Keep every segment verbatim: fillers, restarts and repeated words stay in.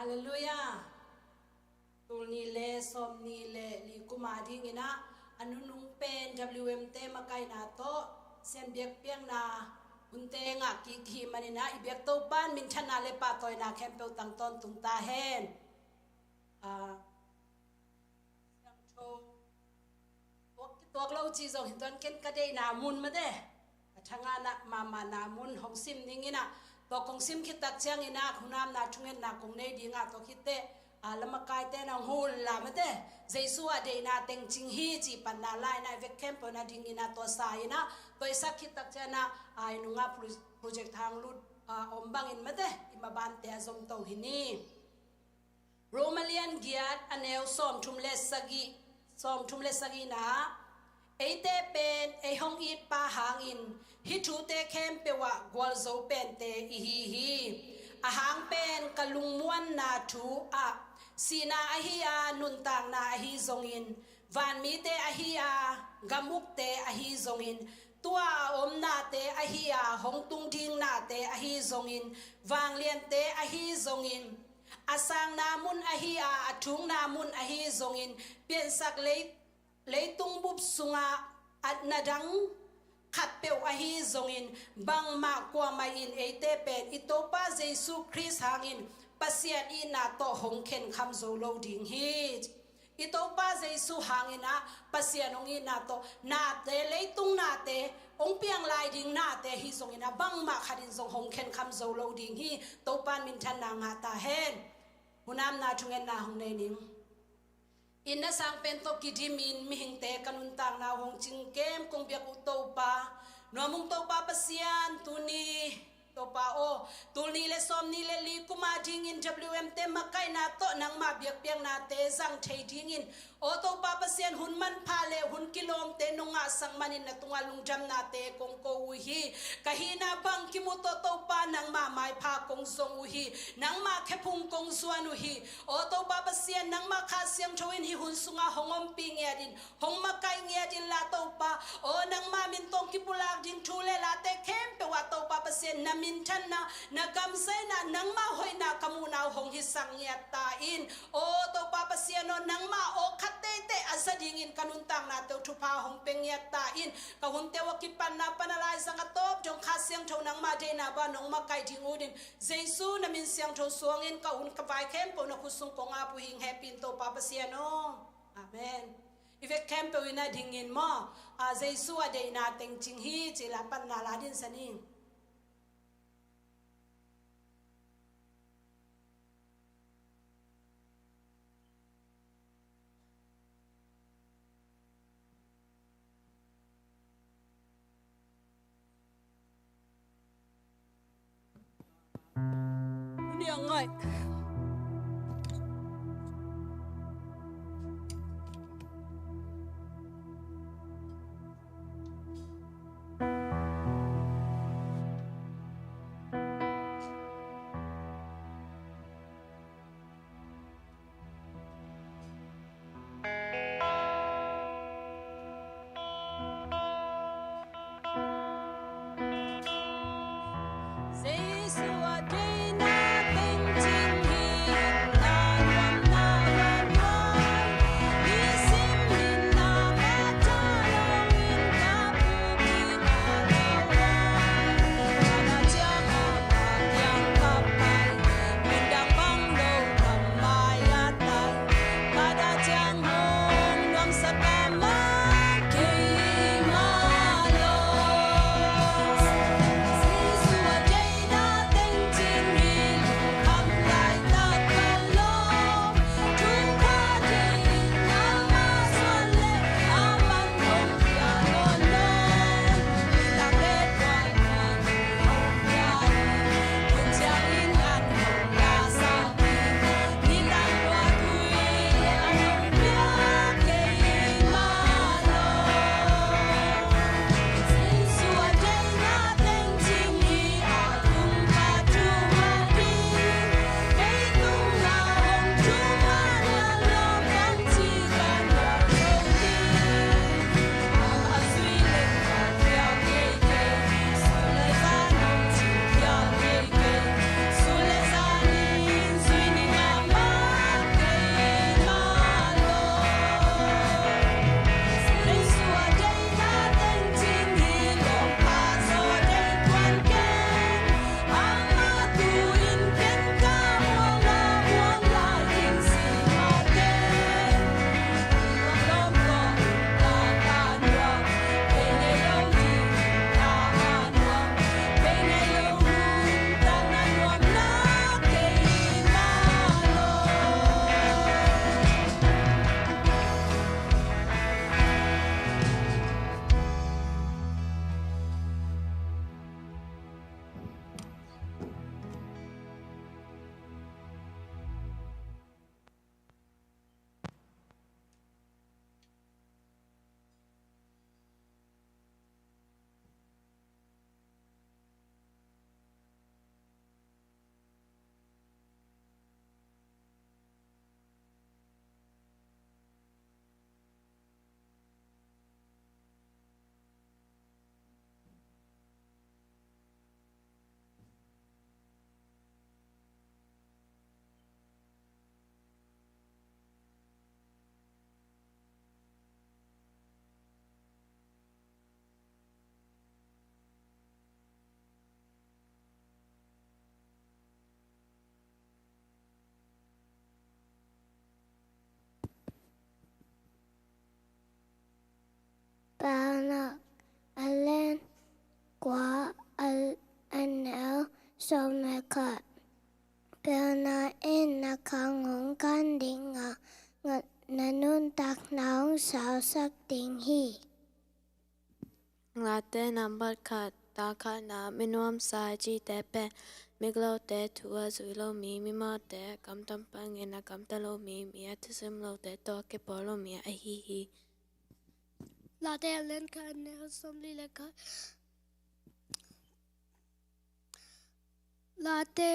Halleluiah. Tul nih le sawm nih le li kum a dingin ah a nunung pen W M te makaihna tawh Pasian biakpiakna hunte ngah kik hi manin ah i biak Topa'n minthanna le pahtawina khempeuh tang tawntung ta hen. Ah, Siangtho tuak, kituak lo cih zong hi tuan, ken ka deihna mun mate, ka thanganna mahmahna mun hong sim dingin ah, tua kong sim khit tak ciangin ah hunamna thungetna kong nei ding ah, tua khit teh, ah, lamakaite na hong hul la mate, Jesu a deihna tengcing hi cih panna lai-in ah i vek khempeuh na dingin ah tua sa in ah, tua i sak khit tak ciangin ah, ah, i nungah pro-, project hang lut, ah, om bangin mate, i mabante a zomto hi ni. Roma lian giat a neu sawmthum le sagih, sawmthum le sagihna ah, eite pen ei hong itpa hangin hih thute khempeuh ah gualzo pente i hi hi. A hang pen ka lungmuanna thu ah, sihna ahi a nuntakna ahi zongin, vanmite ahi a gam ukte ahi zongin, tua a omnate ahi a hong tung ding nate ahi zongin, vangliante ahi zongin, a sangna mun ahi a, a thukna mun ahi zongin, piansak lei, leitung bup sungah a na dang khatpeuh ahi zongin, bangmah kuamah in eite pen i Topa Jesu Khrist hangin Pasian itna tawh hong khenkham zo lo ding hi. I Topa Jesu hangin ah Pasian hong itna tawh nate, leitung nate, hong piang lai ding nate ahi zongin ah bangmah khat in zong hong khenkham zo lo ding hi. Topa'n minthanna ngah ta hen. Hunamna thungetna hong nei ning. Inn a sang pen tawh kidimin mihingte ka nuntakna uh hong cingkem kong biak uh Topa, nuam ung Topa Pasian, tuni Topa aw, tul nih le sawm nih le li kum a dingin W M te makaihna tawh nangmah biakpiaknate zang thei dingin, aw Topa Pasian, hun manpha le hun kilawmte nong ngahsak manin na tungah lungdamnate kong ko uh hi. Ka hihna bang kimu tawh Topa, nangmah maipha kong zong uh hi. Nangmah khephung kong zuan uh hi. Aw Topa Pasian, nangmah Kha Siangtho in hih hun sungah hong ompih ngiatin, hong makaih ngiatin la Topa. Aw nangmah min tawh kipulak ding thu le late khempeuh ah Topa Pasian, na minthanna, na gamzaina, nangmah hoihna ka muhna uh hong hisak ngiat ta in. Aw Topa Pasian aw, nangmah aw khat teitei a za dingin ka nuntaknate uh thupha hong pia ngiat ta in. Ka hunte uh a kipanna pan a laizang a tawp dong Kha Siangtho nangmah deihna bang nong makaih ding uh ding, Jesu na min siangtho suangin ka hun ka vai khempeuh na khut sung kong ap uh hi ing. Hehpih in Topa Pasian aw. Amen. I vek khempeuh in a dingin maw, a, Jesu a deihna tengcing hi cih la panna la dinsan ing. Jesu a deihna tengcing Sawm le khat. Pelna in na khang hong kan ding a, na nuntakna hong sausak ding hi. Late nambat khat, tang khatna, mi nuamsa i cihte pen migilote thu a zui lo mi, mimawte gamtat bangin a gamta lo mi, mi a thusim lote tawh a kipawl lo mi ahi hi. Late a lian khat, a neu sawmli le khat. Late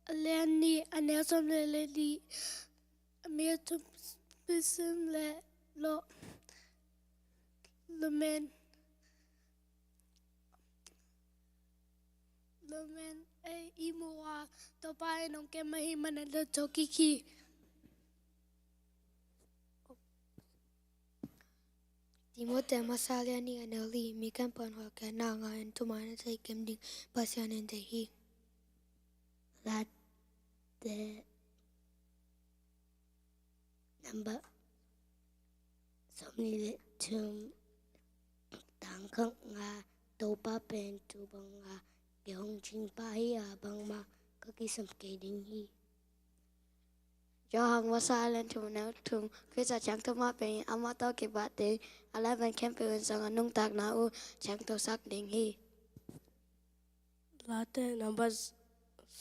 a lian nih, a neu sawmli le li. Mi a thusim le lo, lomen, lomen ei i mu a, Topa in hong kem ahih manin a lo thokik hi. Timote masa lian nih, a neu li. Mi khempeuh in hawlkhiatna ngah in, thuman a thei kem ding Pasian in deih hi. Late nambat sawmli le thum, tang khatna, Topa pen tu banga kei hong cingpah hi a, bangmah ka kisam kei ding hi. Johan masa lian thum, a neu thum. Khrist a ciangtho mah pen amah tawh kibang ding, a laivan khempeuh in zong a nuntakna uh ciangthosak ding hi. Late nambat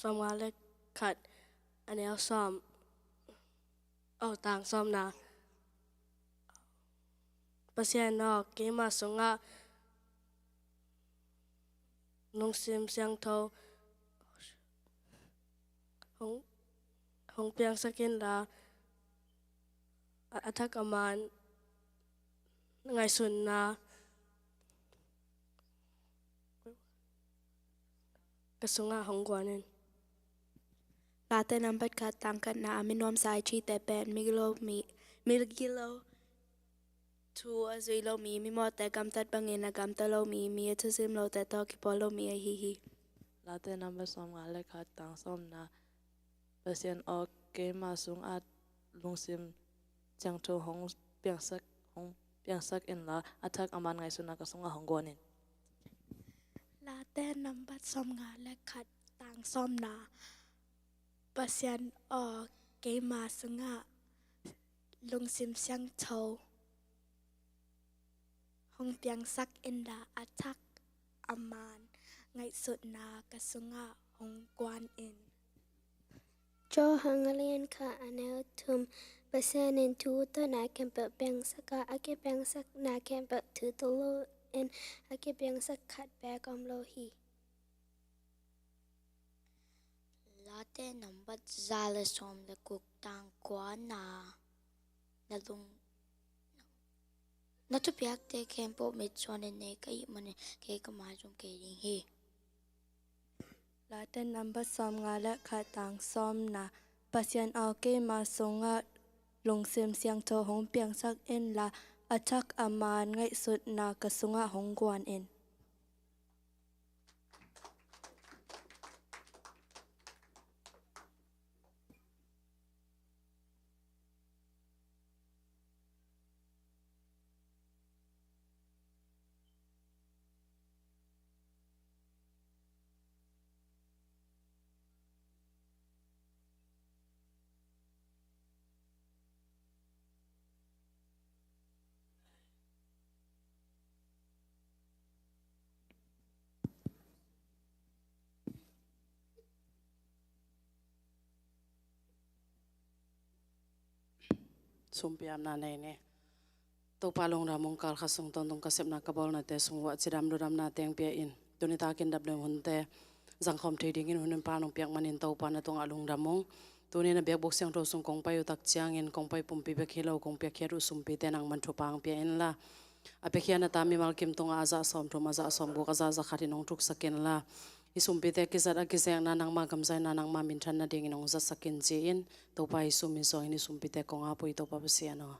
sawmnga le khat, a neu sawm, oh, tang sawmna. Pasian aw, keima sungah lungsim siangtho hong, hong piangsak inla, a, a thak a man ngaihsutna ka sungah hong guan in. Late nambat khat, tang khatna, a mi nuamsa i cihte pen migilo mi, migilo thu a zui lo mi, mimawte gamtat bangin a gamta lo mi, mi a thusim lote tawh kipawl lo mi ahi hi. Late nambat sawmnga le khat, tang sawmna. Pasian aw, keima sungah lungsim siangtho hong piangsak, hong piangsak inla, a thak a man ngaihsutna ka sungah hong guan in. Late nambat sawmnga le khat, tang sawmna. Pasian aw, keima sungah lungsim siangtho hong piangsak inla, a thak a man ngaihsutna ka sungah hong guan in. Johan a lian khat, a neu thum. Pasian in thu tawh na khempeuh piangsak a, a kipiangsak na khempeuh thu tawh lo in a kipiangsak khat beek om lo hi. Late nambat za le sawm le guk, tang kuana. Na lung, na thupiakte khempeuh mitsuan in nei ka hih manin kei ka maizum kei ding hi. Late nambat sawmnga le khat, tang sawmna. Pasian aw, keima sungah lungsim siangtho hong piangsak inla, a thak a man ngaihsutna ka sungah hong guan in. Sumpiamna nei ni. Topa lungdam ung, kalkhat sung tawntung ka sepna ka bawlnate sung uah cidam ludamna teng pia in, tuni takin dapdeuh hunte zangkhawm thei dingin hun in pal nong piak manin Topa na tungah lungdam ung. Tuni na biakbuk siangtho sung kong pai uh tak ciangin kong pai pumpi bek hi lo, kong piakkhiat uh sumpite nangman thupha hong pia inla, a piakhia na ta mimal kim tungah a zah sawmthum, a zah sawmguk, a zah zakhat in hong thuksak inla, hih sumpite a kizat a kizekna nangma kamzaina, nangma minthan nadingin hong zatsak in ci-in Topa Jesu min suangin hih sumpite kong ap uh hi, Topa Pasian aw.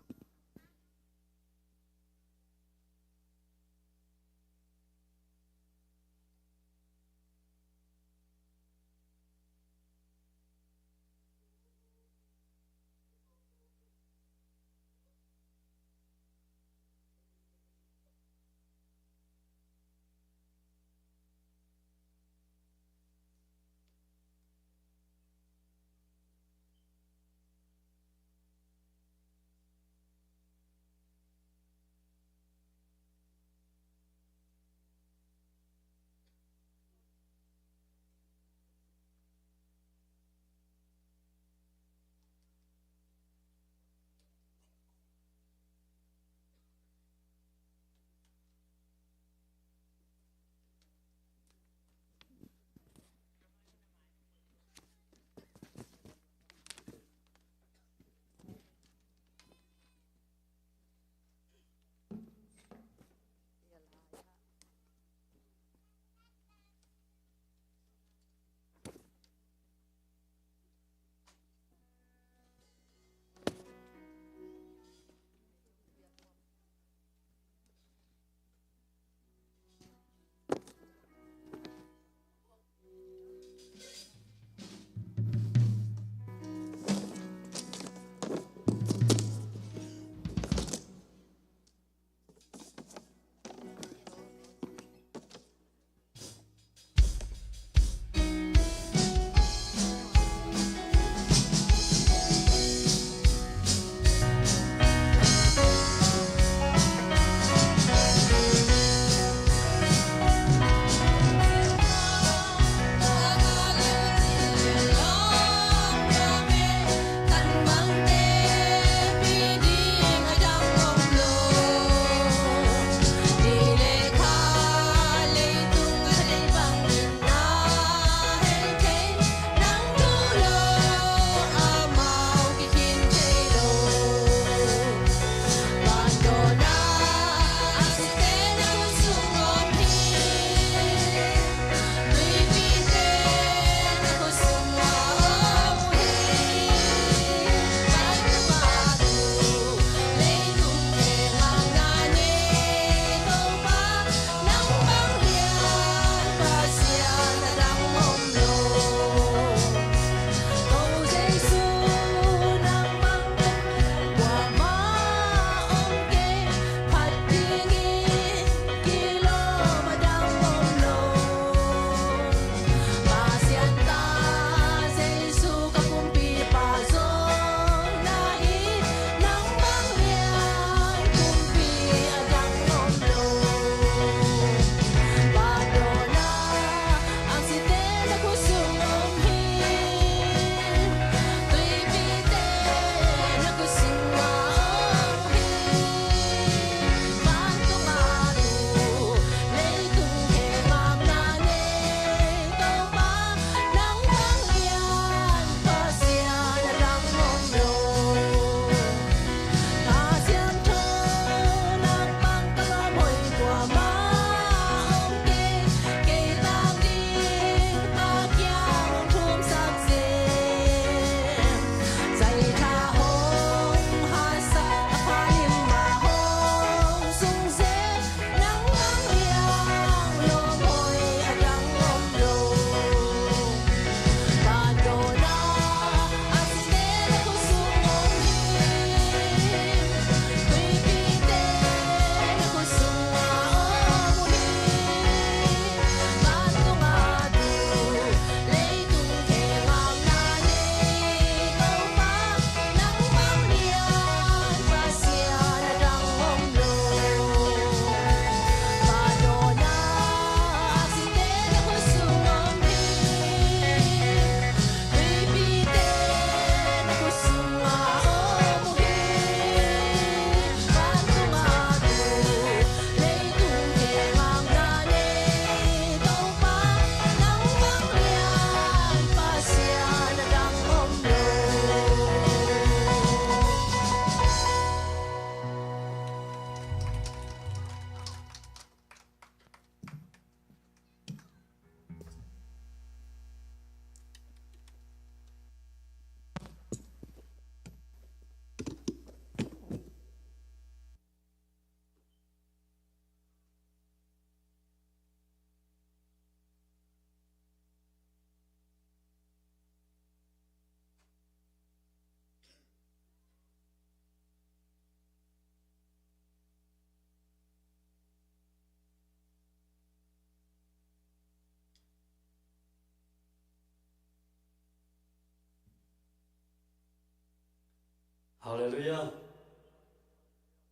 Halleluiah.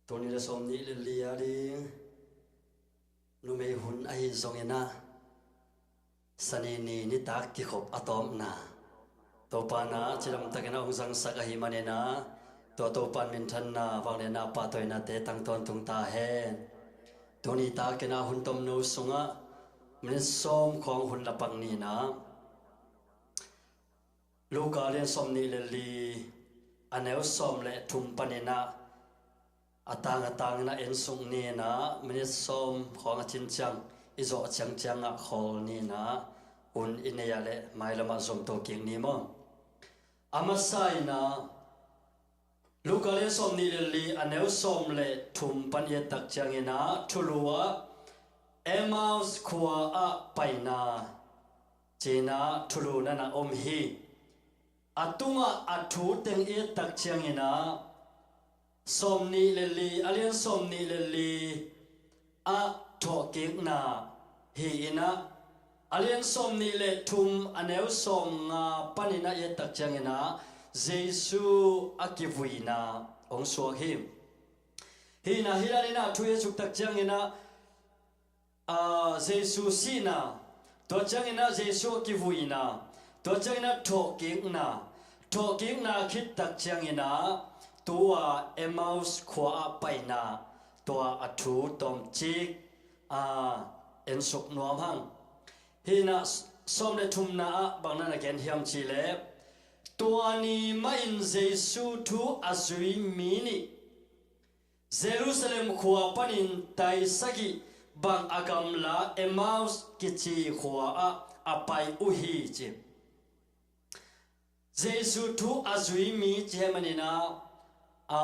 Tuni le sawmnih le li a ding numei hun ahi zongin ah, Sani ni nitak kikhop a tawpna Topa in ah cidamtakin a hong zangsak ahih manin ah, tua Topa in minthanna, vangliatna, pahtawinate tang tawntung ta hen. Tuni takin ah hun tomno sungah minit sawm khawng hun la pak ni in ah, Luka lian sawmnih le li, a neu sawm le thum panin ah, a tang a tangin ah en suk ni in ah, minit sawm khawng a cin ciang, i zawh ciangciang ah khawl ni in ah, hun i nei ah leh mailam ah zomto kik ni maw. A masa in ah, Luka lian sawmnih le li, a neu sawm le thum pan i et tak ciangin ah, thulu ah Emmaus khua ah paina ci-in ah thulu nan ah om hi. A tungah a thu teng i et tak ciangin ah, sawmnih le li, a lian sawmnih le li ah thawhkikna hi in ah, a lian sawmnih le thum, a neu sawmnga panin ah i et tak ciangin ah, Jesu a kivuina hong suak hi. Hi in ah, hi dan in ah thu i et suk tak ciangin ah, a, Jesu sihna, tua ciangin ah Jesu a kivuina, tua ciangin ah thawhkikna, thawhkikna khit tak ciangin ah, tua Emmaus khua ah paina, tua a thu tawmcik, a, en suk nuam hang. Hi in ah, sawm le thumna ah bang nan a gen hiam cih leh, tua ni mahin Jesu thu a zui mi nih Jerusalem khua panin tai sagih bang a gamla Emmaus kici khua ah a pai uh hi ci. Jesu thu a zui mi ci hi manin ah, a,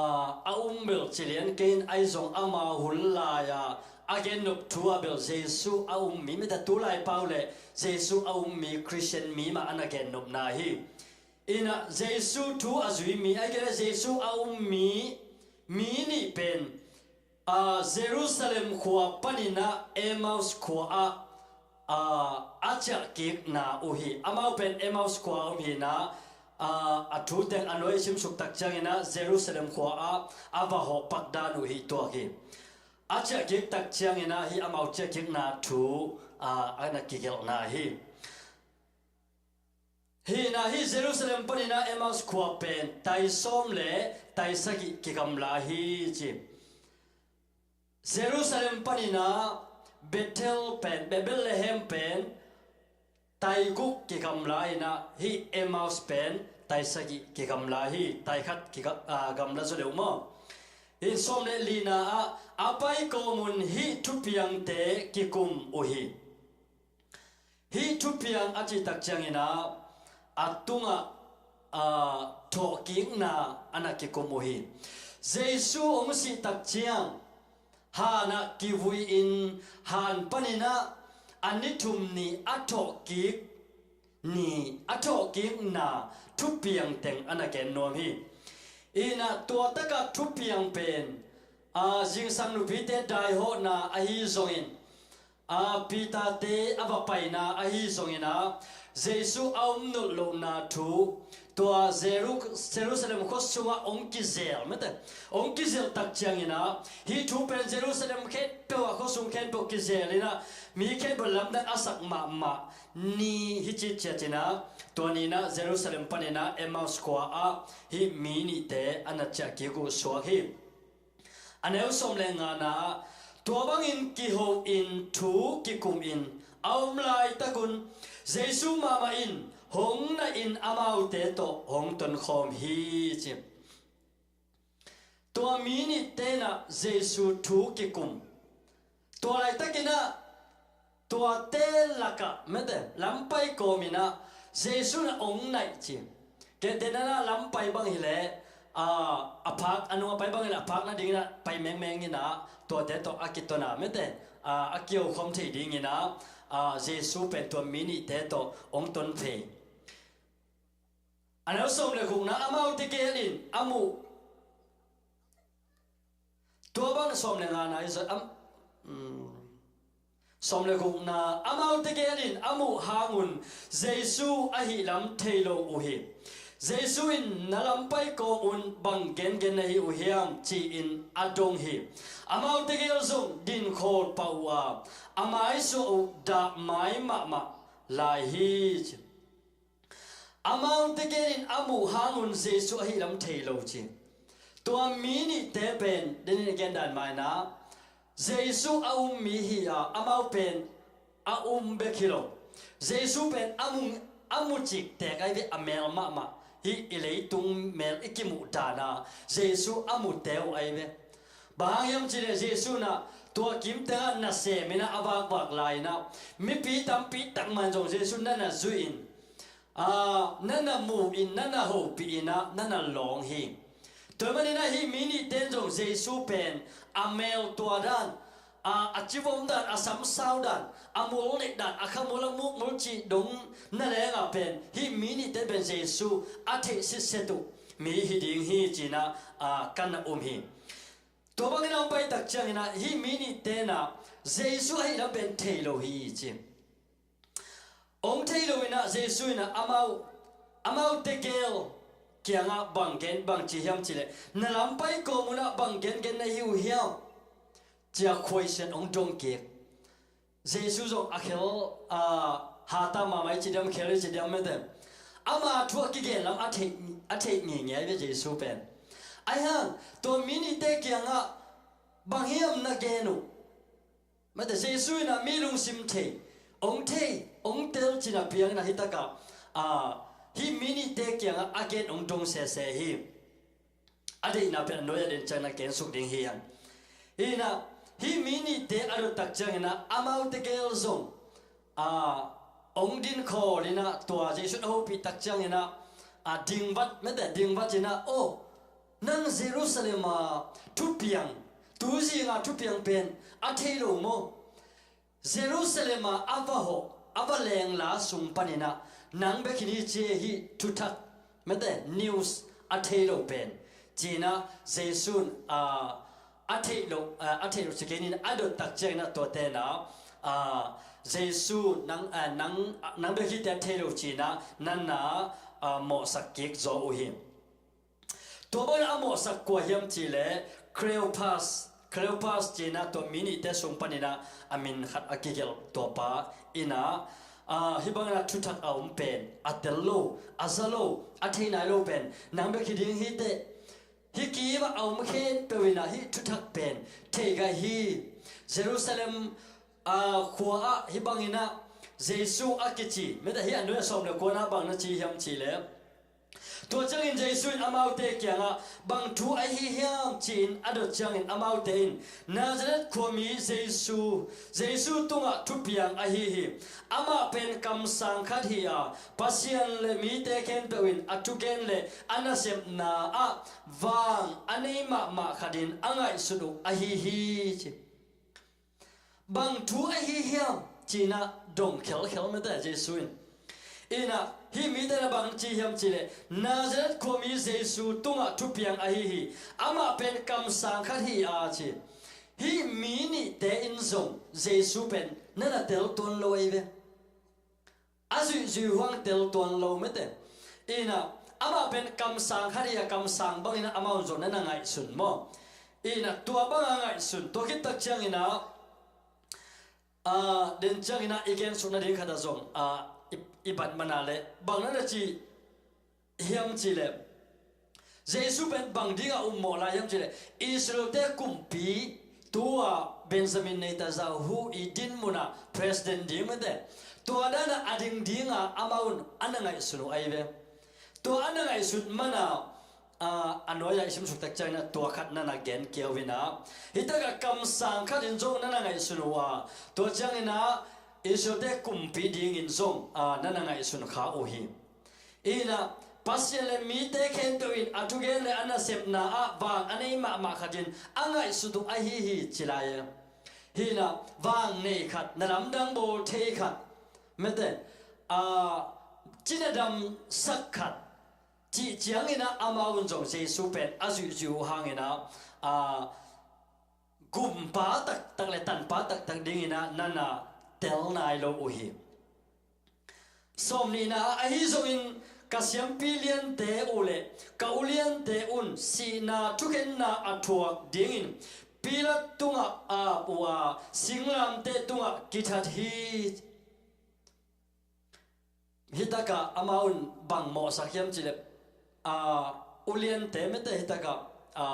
a um bel ci lian kei in, ahi zong ama hun lai-a a gennop thu ah bel Jesu a um mi, mite tu lai pau le Jesu a um mi, Khristian mi mah a na gennopna hi. In ah Jesu thu a zui mi, ahih kei leh Jesu a um mi, mi nih pen, a, Jerusalem khua panin ah Emmaus khua ah, a, a ciahkikna uh hi. Amau pen Emmaus khua ah om hi in ah, a, a thu teng a nuai i sim suk tak ciangin ah Jerusalem khua ah a va hawh pak dan uh hi tuak hi. A ciahkik tak ciangin ah hih amau ciahkikna thu, a, a na kigelhna hi. Hi in ah hih Jerusalem panin ah Emmaus khua pen tai sawm le tai sagih kigamla hi ci. Jerusalem panin ah Bethel pen, Be-, Bethlehem pen tai guk kigamla in ah, hih Emmaus pen tai sagih kigamla hi, tai khat kiga-, a, gamla zaw deuh maw. Hih sawm le lina ah a pai kawm un hih thupiangte kikum uh hi. Hih thupiang a cih tak ciangin ah, a tungah, a, thawhkikna a na kikum uh hi. Jesu hong sih tak ciang, han ah kivui-in, han panin ah a ni thum ni a thawhkik ni, a thawhkikna thupiang teng a na gen nuam hi. In ah tua takah thupiang pen, a, zingsang nupite daihawhna ahi zongin, a, Peter-te a va paina ahi zongin ah, Jesu a um nolh lohna thu, tua Jeru-, Jerusalem khua sungah hong kizel, mete, hong kizel tak ciangin ah, hih thu pen Jerusalem khempeuh ah, khua sung khempeuh kizel in ah, mi khempeuh lamdang a sak mahmah ni hi ci ciat in ah, tua ni in ah Jerusalem panin ah Emmaus khua ah hih mi nihte a na ciah kik uh suak hi. A neu sawm le ngana ah, tua bangin kiho in thu kikum in a om laitak un, Jesu mahmah in hong naih in amaute tawh hong tonkhawm hi ci. Tua mi nihte in ah Jesu thu kikum. Tua laitakin ah, tuate lakah, mete, lampai kawmin ah Jesu in ah hong naih ci. Kei te in ah lampai bang hileh, a, a phak, a nung a pai bang hileh a phak nadingin ah pai mengmeng in ah, tuate tawh a kiton a, mete, a, a kiokhawm thei dingin ah, a, Jesu pen tua mi nihte tawh hong ton phei. A neu sawm le gukna, amaute gel in a muh. Tua bang sawm le ngana i zat am, um, sawm le gukna, amaute gel in a muh hang un Jesu ahih lam thei lo uh hi. Jesu in, "Na lampai kawm un bang gengen na hi uh hiam?" ci-in a dong hi. Amaute gel zong dinkhawl pah uh a, a maisuah uh dah mai mahmah lai hi, ci. Amaute gel in a muh hangun Jesu ahih lam thei lo, ci. Tua mi nihte pen, den in a gen dan maina, Jesu a um mi hi a, amau pen a um bek hi lo. Jesu pen a mu, a mu ciktek ai ve, a mel mahmah. Hih i leitung mel i kimuh dana Jesu a mute uh ai ve. Bang hang hiam cih leh Jesu in ah tua kimtengah nasem in ah a vakvak lai in ah mipi tampi takman zong Jesu na na zuih in, aa, na na mu in, na na hopih in ah, na na lawng hi. Tua manin ah hih mi nihte in zong Jesu pen a mel tua dan, aa, a civom dan, a samsau dan, a mul neih dan, a khamul a mukmul cih dong na lengah pen hih mi nihte in pen Jesu a theih sitset uh mi hi ding hi, ci-in ah, aa, kan na um hi. Tua bangin a hong pai tak ciangin ah hih mi nihte in ah Jesu ahih lam pen thei lo hi, ci. Hong thei lo in ah Jesu in ah amau, amaute gel kiangah bang gen, bang ci hiam cih leh, "Na lampai kawm un ah bang gengen na hi uh hiam?" ci-a question hong dong kik. Jesu zong a khel, aa, hata mahmah i ci diam, khel i ci diam, mete, ama thu a kigen lam a theih, a theih ngeingei ve Jesu pen. Ahih hang tua mi nihte kiangah, "Bang hiam na gen uh?" Mete, Jesu in ah mi lungsim thei, hong thei, hong tel cih na piang in ah hih takah, aa, hih mi nihte kiangah a gen hong dong sese hi. A deihna pen a nuai-ah den ciangin a gen suk ding hi hang. Hi in ah, hih mi nihte a dot tak ciangin ah amaute gel zong, aa, hong dinkhawl in ah tua Jesu in a hopih tak ciangin ah, aa, dingvat, mete, dingvat in ah, "Aw, nang Jerusalem a thupiang, tu zinga thupiang pen a thei lo maw? Jerusalem a a va hawh, a va lengla sung panin ah nang bek hi ni ci hi, thuthak, mete, news a thei lo pen," ci-in ah Jesu in, aa, a theih lo, aa, a theih lo ci kei ni in a dot tak ciangin ah tuate in ah, aa, Jesu nang, aa, nang, nang bek hi te a thei lo ci-in ah na na, aa, mawhsak kik zaw uh hi. Tua bangin a mawhsak kua hiam cih leh Cleopas, Cleopas ci-in ah tua mi nihte sung panin ah a min khat a kigelh tua pa in ah, aa, hih bangin ah thuthak a om pen, a tel lo, a za lo, a thei nai lo pen nang bek hi ding hi teh. Hih kiim ah a om khempeuh in ah hih thuthak pen thei gai hi. Jerusalem, aa, khua ah hih bangin ah Jesu a kici, mete, hih a nuai-ah sawm le kuana bang na ci hiam cih leh, tua ciangin Jesu in amaute kiangah, "Bang thu ahi hiam?" ci-in a dot ciangin amaute in, "Nazareth khuami Jesu, Jesu tungah thupiang ahi hi. Amah pen kamsang khat hi a, Pasian le mite khempeuh in a thugen le a nasepna ah vang a nei mahmah khatin a ngaihsut uh ahi hi," ci. "Bang thu ahi hiam?" ci-in ah dong khelkhel, mete, Jesu in. In ah hih mite in ah bang ci hiam cih leh, "Nazareth khuami Jesu tungah thupiang ahi hi. Amah pen kamsang khat hi a," ci. Hih mi nihte in zong Jesu pen na na tel tuan lo ei ve. A zuihzuih uh hang tel tuan lo, mete. In ah amah pen kamsang khat hi a, kamsang bangin ah amau zong na na ngaihsun maw? In ah tua banga ngaihsun, tua khit tak ciangin ah, aa, den ciangin ah i gen suk nading khat ah zong, aa, i, i bat mana leh bang na na ci hiam cih leh, Jesu pen bang dingah ummawh lai hiam cih leh, Israel-te kumpi, tu-a Benjamin Netanyahu i dinmun ah president ding, mete, tua dan ah a ding dinga amau in a na ngaihsun uh ahi ve. Tua a na ngaihsun mana, aa, a nuai-ah i simsuk tak ciangin ah tua khat na na gen kiau in ah, hih takah kamsang khat in zong na na ngaihsun uh a, tua ciangin ah Israel-te kumpi dingin zong, aa, na na ngaihsun kha uh hi. In ah Pasian le mite khempeuh in a thugen le a nasepna ah vang a nei mahmah khatin a ngaihsut uh ahi hi, ci lai e. Hi in ah vang nei khat, na lamdang bawl thei khat, mete, aa, cina damsak khat cih ciangin ah amau in zong Jesu pen a zuihzuih uh hangin ah, aa, gumpa taktak le tanpa taktak dingin ah na na tel nai lo uh hi. Sawmnihna ah, ahi zongin ka siampi liante uh le ka uliante un sihna thukhenna a thuak dingin Pilat tungah ap uh a, singlamteh tungah kithat hi. Hitakah amau in bang mawhsak hiam cihleh, a, uliante mete hitakah, a,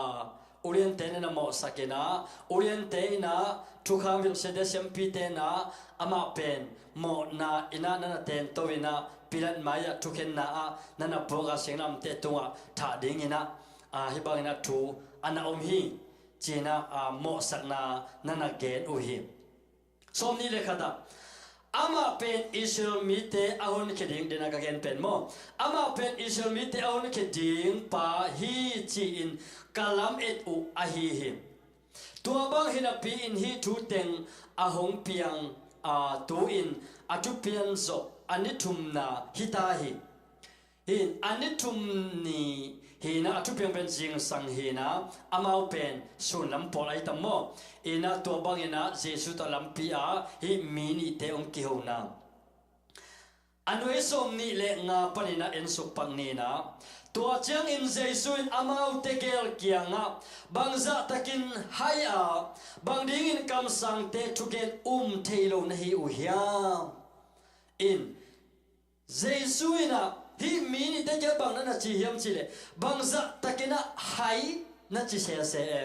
uliante nana mawhsak inah, uliante inah, thukham hilhsiate siampite inah, amah pen mawhna inah nana tento inah, Pilat mai-ah thukhenna ah nana puak a, singlamteh tungah thah ding inah, a, hih bang inah thu a na om hi, ci-inah, a, mawhsakna nana gen uh hi. Sawmnih le khat ah, amah pen Israel mite a honkhia ding, dena ka gen pen maw, amah pen Israel mite a honkhia ding pa hi ci-in ka lamet uh ahi hi. Tua bang hinapi-in hih thu teng a hong piang, a, tu-in a thupian zawh a ni thumna hita hi. Hi-in a ni thum ni hi-inah, a thupiang pen zingsang hi-inah, amau pen sunlam pawl ahi tam maw? Inah tua bang inah Jesu tawh lampi ah hih mi nihte hong kihona. A nuai sawmnih le nga paninah ensuk pak ni inah, tua ciangin Jesu in amaute gel kiangah, bangzahtakin hai-a, bang dingin kamsangte thugen um thei lo na hi uh hiam? In Jesu inah hih mi nihte kiang bang na na ci hiam cihleh, bangzahtakinah hai na ci sese e.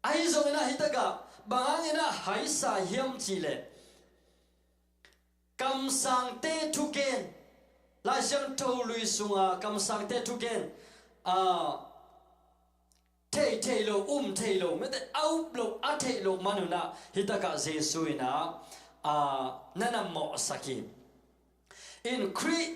Ahi zonginah hitakah bang hanginah haisa hiam cihleh, kamsangte thugen, Lai Siangtho lui sunga kamsangte thugen, a, thei thei lo, um thei lo, mete a up lo, a theih loh manunah hitakah Jesu inah, a, nana mawhsak hi. In Khrih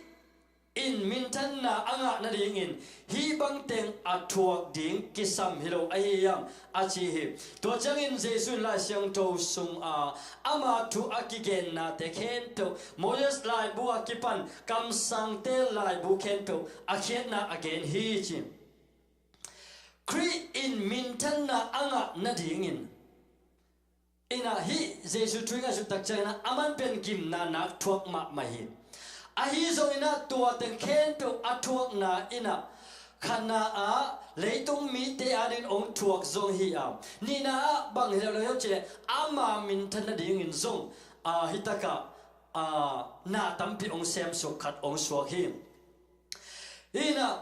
in minthanna a ngah nadingin hih bangteng a thuak ding kisam hi lo ahi hiam, a ci hi. Tua ciangin Jesu in Lai Siangtho sunga ama thu a kigennate khempeuh, Moses laibu a kipan kamsangte laibu khempeuh a khiatna a gen hi ci. Khrih in minthanna a ngah nadingin, inah hih Jesu thu i ngaihsut tak cianginah aman pen gimna nak thuak mahmah hi. Ahi zonginah tua teng khempeuh a thuakna inah khatna ah leitung mite adingin hong thuak zong hi a, nihna ah bang hi lo lo hiam cihleh ama minthan nadingin zong, a, hitakah, a, na tampi hong semsuk khat hong suak hi. Inah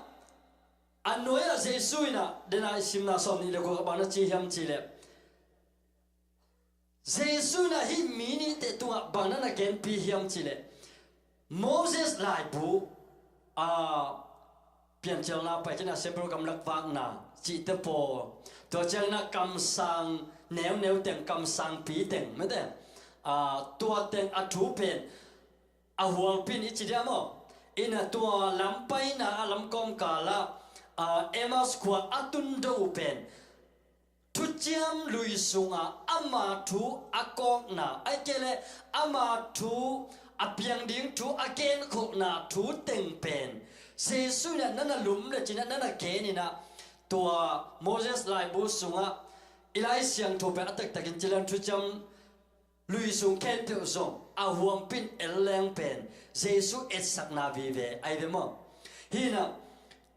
a nuai-ah Jesu inah, dena i simna sawmnih le guk ah bang na ci hiam cihleh, Jesu inah hih mi nihte tungah bang na na genpi hiam cihleh, Moses laibu, a, Piancilna pai kina, Siampi Program lak vakna cihte pawl, tua cianginah kamsang neuneu teng, kamsangpi teng, mete, a, tua teng a thu pen a hualpi in i ci dia maw? Inah tua lampaina a lamkawm kalah, a, Emmaus khua a tundo uh pen Thuciam Lui sunga ama thu a kawkna, ahih kei leh ama thu a piang ding thu a genkholhna thu teng pen Jesu inah nana lum le cinah nana gen inah, tua Moses laibu sungah i Lai Siangtho pen a taktakin ci leng Thuciam Lui sung khempeuh zong a huampin el leng pen Jesu etsakna vive ahi ve maw? Hinah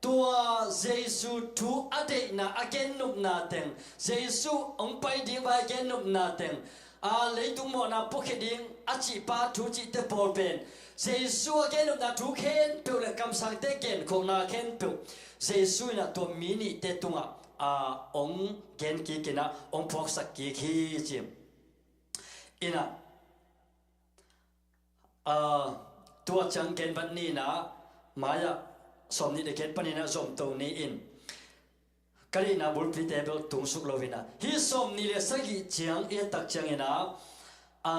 tua Jesu thu a deihna a gennopna teng, Jesu hong pai ding vai a gennopna teng, a leitung mawhna puakhia ding a cihpa thu cihte pawl pen Jesu a gennopna thu khempeuh le kamsangte genkholhna khempeuh Jesu inah tua mi nihte tungah, a, hong gen kik inah hong phuaksak kik hi ci. Inah, a, tua ciang genbat ni inah, mai-ah sawmnih le giat paninah zomto ni in, ka deihna bulpite bel tungsuk lo inah, hih sawmnih le sagih ciang i et tak cianginah, a,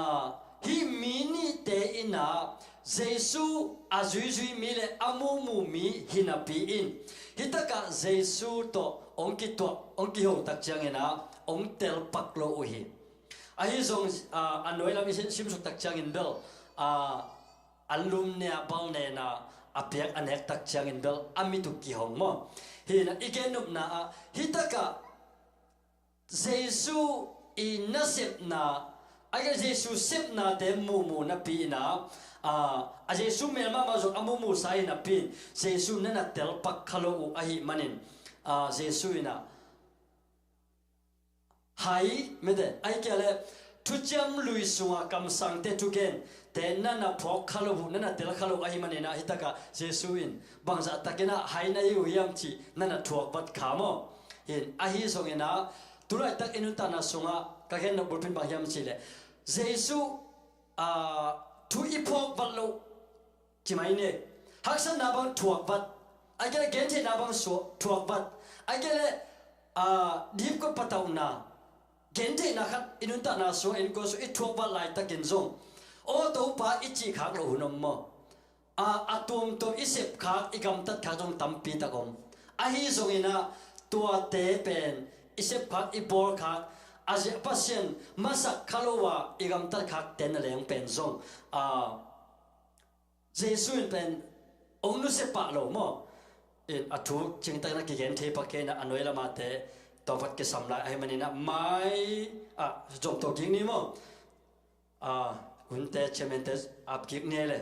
hih mi nihte inah Jesu a zuizui mi le a mumu mi hinapi in, hitakah Jesu tawh hong kituah, hong kiho tak cianginah hong telpak lo uh hi. Ahi zong, a, a nuai lam i sim-, simsuk tak ciangin bel, a, an lum nia bal nena a piak a nek tak ciangin bel a mit uh kihong maw? Hinah i gennopna ah hitakah Jesu i nasepna, a, Jesu sepnate muhmuh napi inah, A, a Jesu mel mahmah zong a muhmuhsa hi napi in, Jesu na na telpak kha lo uh ahih manin, a, Jesu in a, hai, mete, ahih kei leh thuciam lui sunga kamsangte thugente na na phawk kha lo uh, na na tel kha lo uh ahih manin a, hi takah Jesu in bangzah takin a hai na hi uh hiam cih na na thuak vat kha maw? In, ahi zongin a, tulaitak i nuntakna sungah ka gen nop bulpi in bang hiam cih leh, Jesu, a, thu i phawk vat loh ci mai ni. Haksatna bang thuak vat, ahih kei leh gentheihna bang sua-, thuak vat, ahih kei leh, a, dipkua patauhna, gentheihna khat i nuntakna sungah, innkuan sungah i thuak vat laitakin zong, aw Topa i cih khak loh hun om maw? A, a tuamtuam i sep khak, i gamtat khak zong tampi tak om. Ahi zongin a, tuate pen i sep khak, i bawl khak, a zia Pasian masak kha lo a i gamtat khakte na leng pen zong, a, Jesu in pen hong nusia pah lo maw? In a thu cingtak na kigen thei pak kei in a, a nuai lamate tawmkhat kisam lai ahih manin a, mai, a, zom to kik ni maw? A, hunte, chairman te ap kik ni le.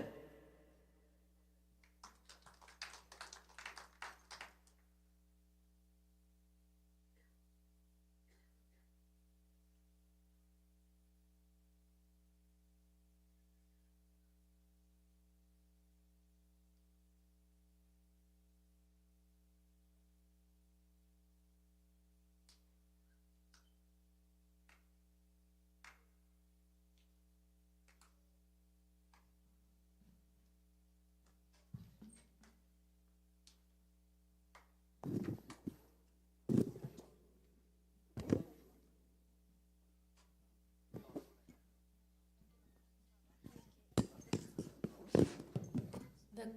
Vek,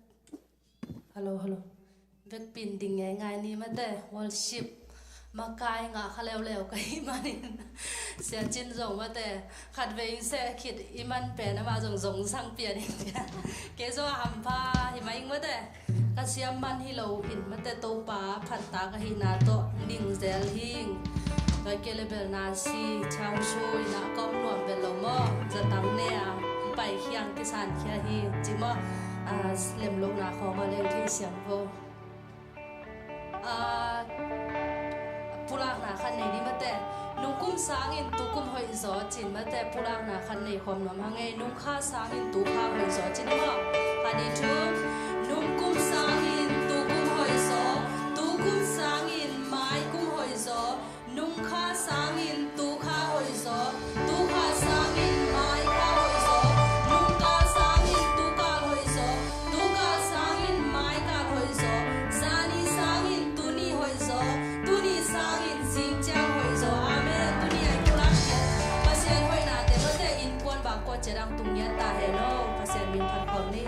hello, hello. Vekpi in ding ngeingai ni mate, worship makai ngah kha leuleu ka hih manin, Sia Cin zong mate, khatvei in seh khit i man pen amah zong zong sang pian in. Kei zong a hampha hi mah ing mate. Ka siam man hi lo in mate, Topa phattak ahihna tawh ning zel hing. Tua kei le belna si, chang su in a ka om nuam bel lo maw? Zatang ne a, pai khiang kisan khia hi ci maw? A, lemlohna khawng a leu thei siam vo. A, pulakna khat nei ni mate. Nungkum sangin tukum hoih zaw cin mate, pulakna khat nei khawm nuam hang ei. Nungkha sangin tukha hoih zaw cin maw? Khat, nih, thum. Nungkum sangin tukum hoih zaw, tukum sangin maikum hoih zaw, nungkha sangin tukha hoih zaw, tukha sangin maikha hoih zaw, nungkha sangin tukha hoih zaw, tukha sangin maikha hoih zaw, zani sangin tuni hoih zaw, tuni sangin zingciang hoih zaw. Amen. Tuni a i pulak Pasian hoihnate mate, innkuan bang kua ciat dang tung ngiat ta hen aw. Pasian min phat khawm ni.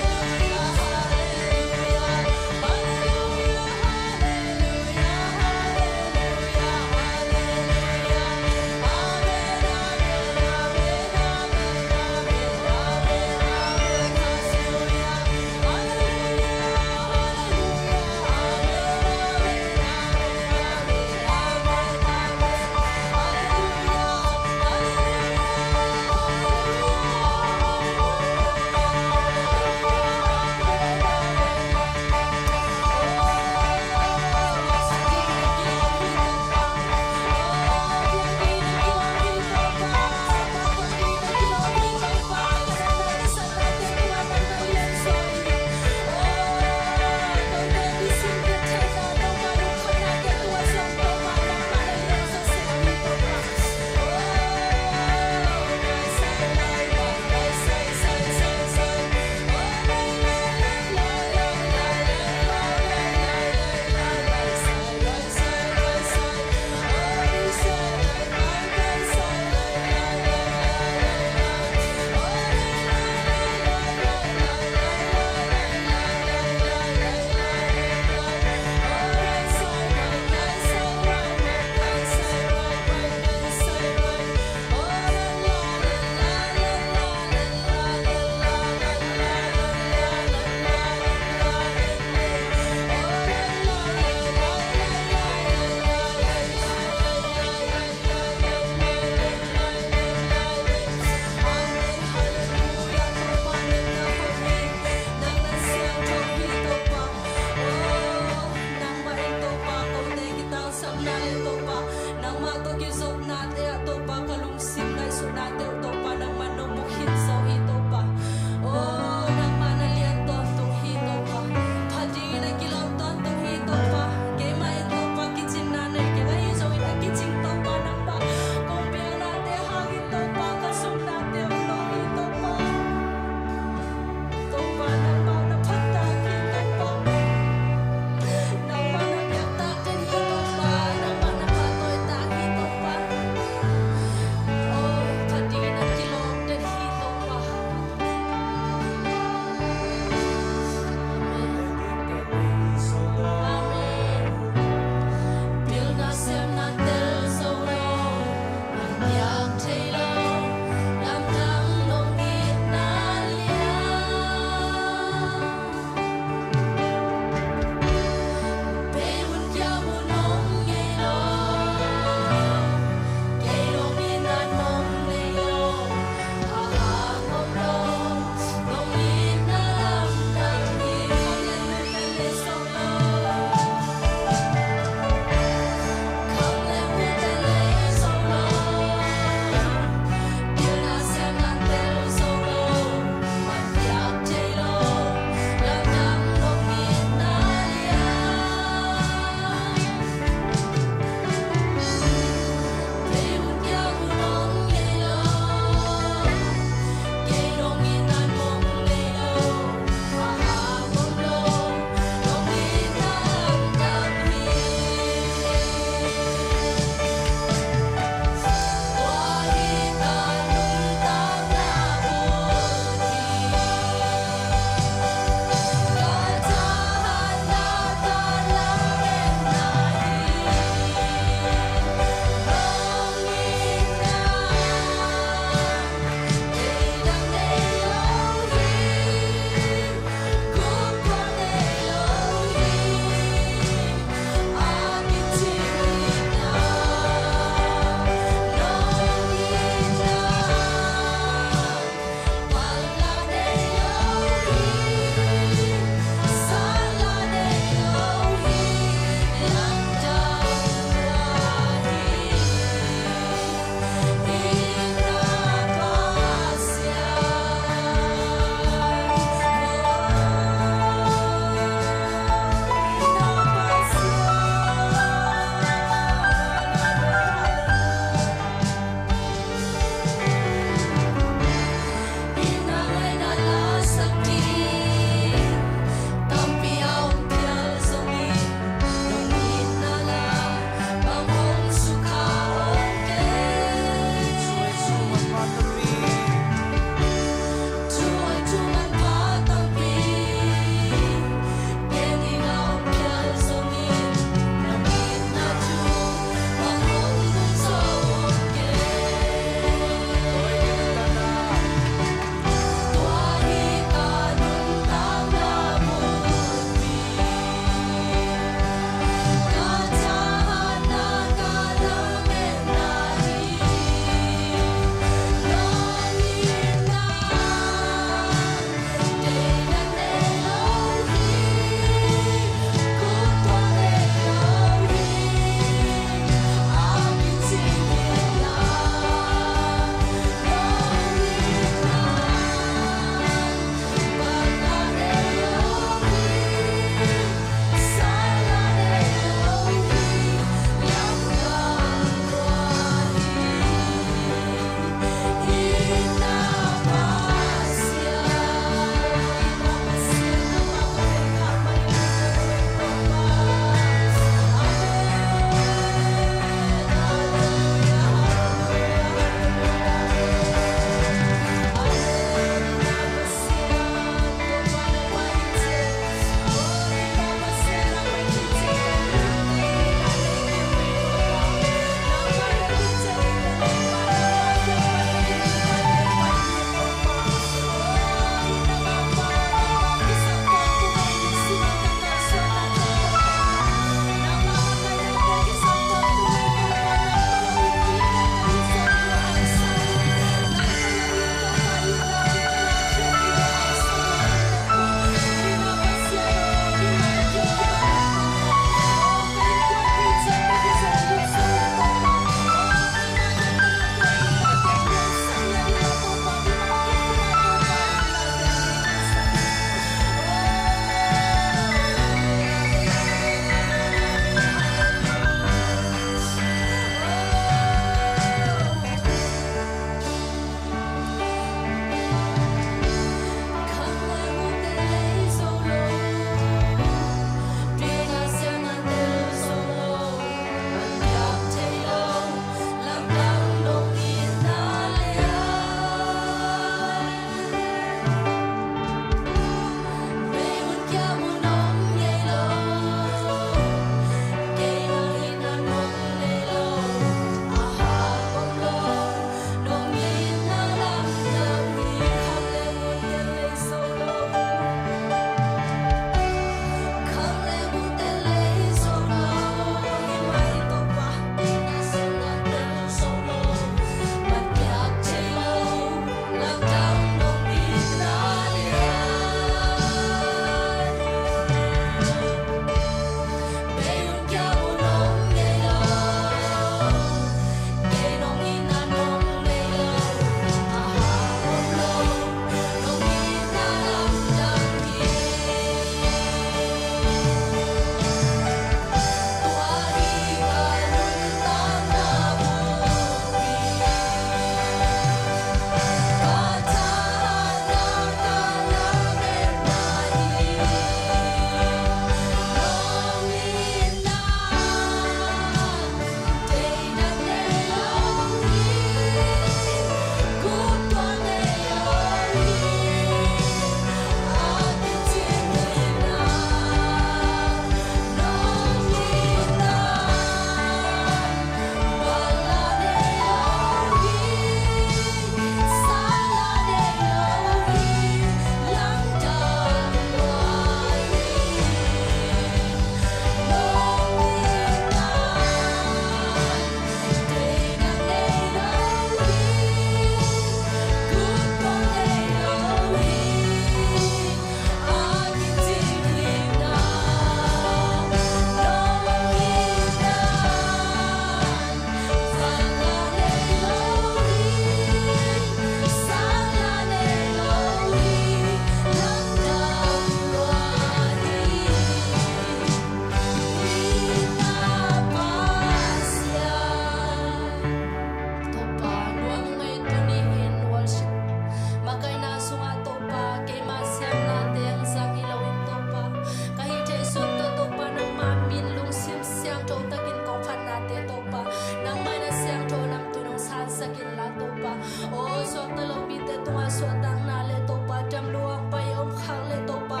Topa, aw, suakta lo mite tungah suahtakna le Topa, dam luang pai om khak le Topa,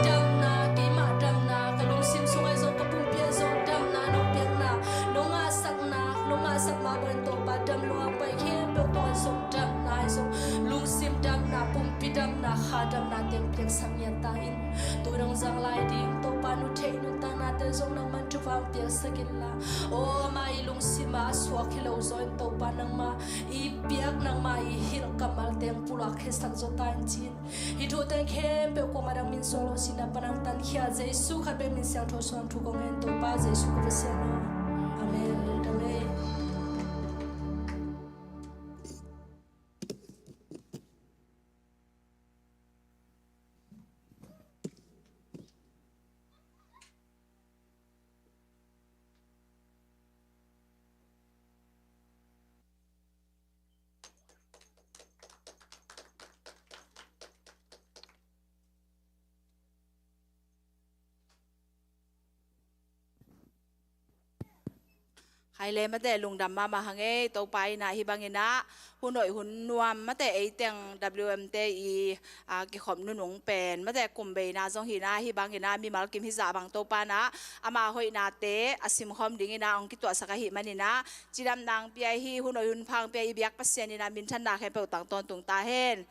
damna, keimah damna, ka lungsim sungah zong, ka pumpi ah zong damna nong piakna, nong ngahsakna, nong ngahsak mah bangin Topa, dam luang pai khempeuh tungah zong damna ahi zong, lungsim damna, pumpi damna, kha damna teng piaksak ngiat ta in. Tu nong zang lai ding Topa, nu theih nuntaknate zong nangman thupha piaksak inla, aw, amah i lungsim ah a suak hi lo zaw in Topa, nangmah i piak, nangmah i hilh kammal teng pulak khiasak zaw ta in ci-in, hih thu teng khempeuh kuamah dang min suang lo, sihna pan nang tankhia Jesu khat bek min siangtho suang thu kong ngen, Topa Jesu ka Pasian aw. Amen. Amen. Khai le mate, lungdam mahmah hang ei. Topa in ah hih bangin ah hun hoih hun nuam mate, ei teng W M te i, a, kikhop nunung pen mate, kum beina zong hi in ah, hih bangin ah mimal kim hi zah bang Topa in ah ama hoihnate a simkhawm dingin ah hong kituahsak ahih manin ah, cidamna hong pia hi, hun hoih hun pha hong pia i biak Pasian in ah minthanna khempeuh tang tawntung ta hen.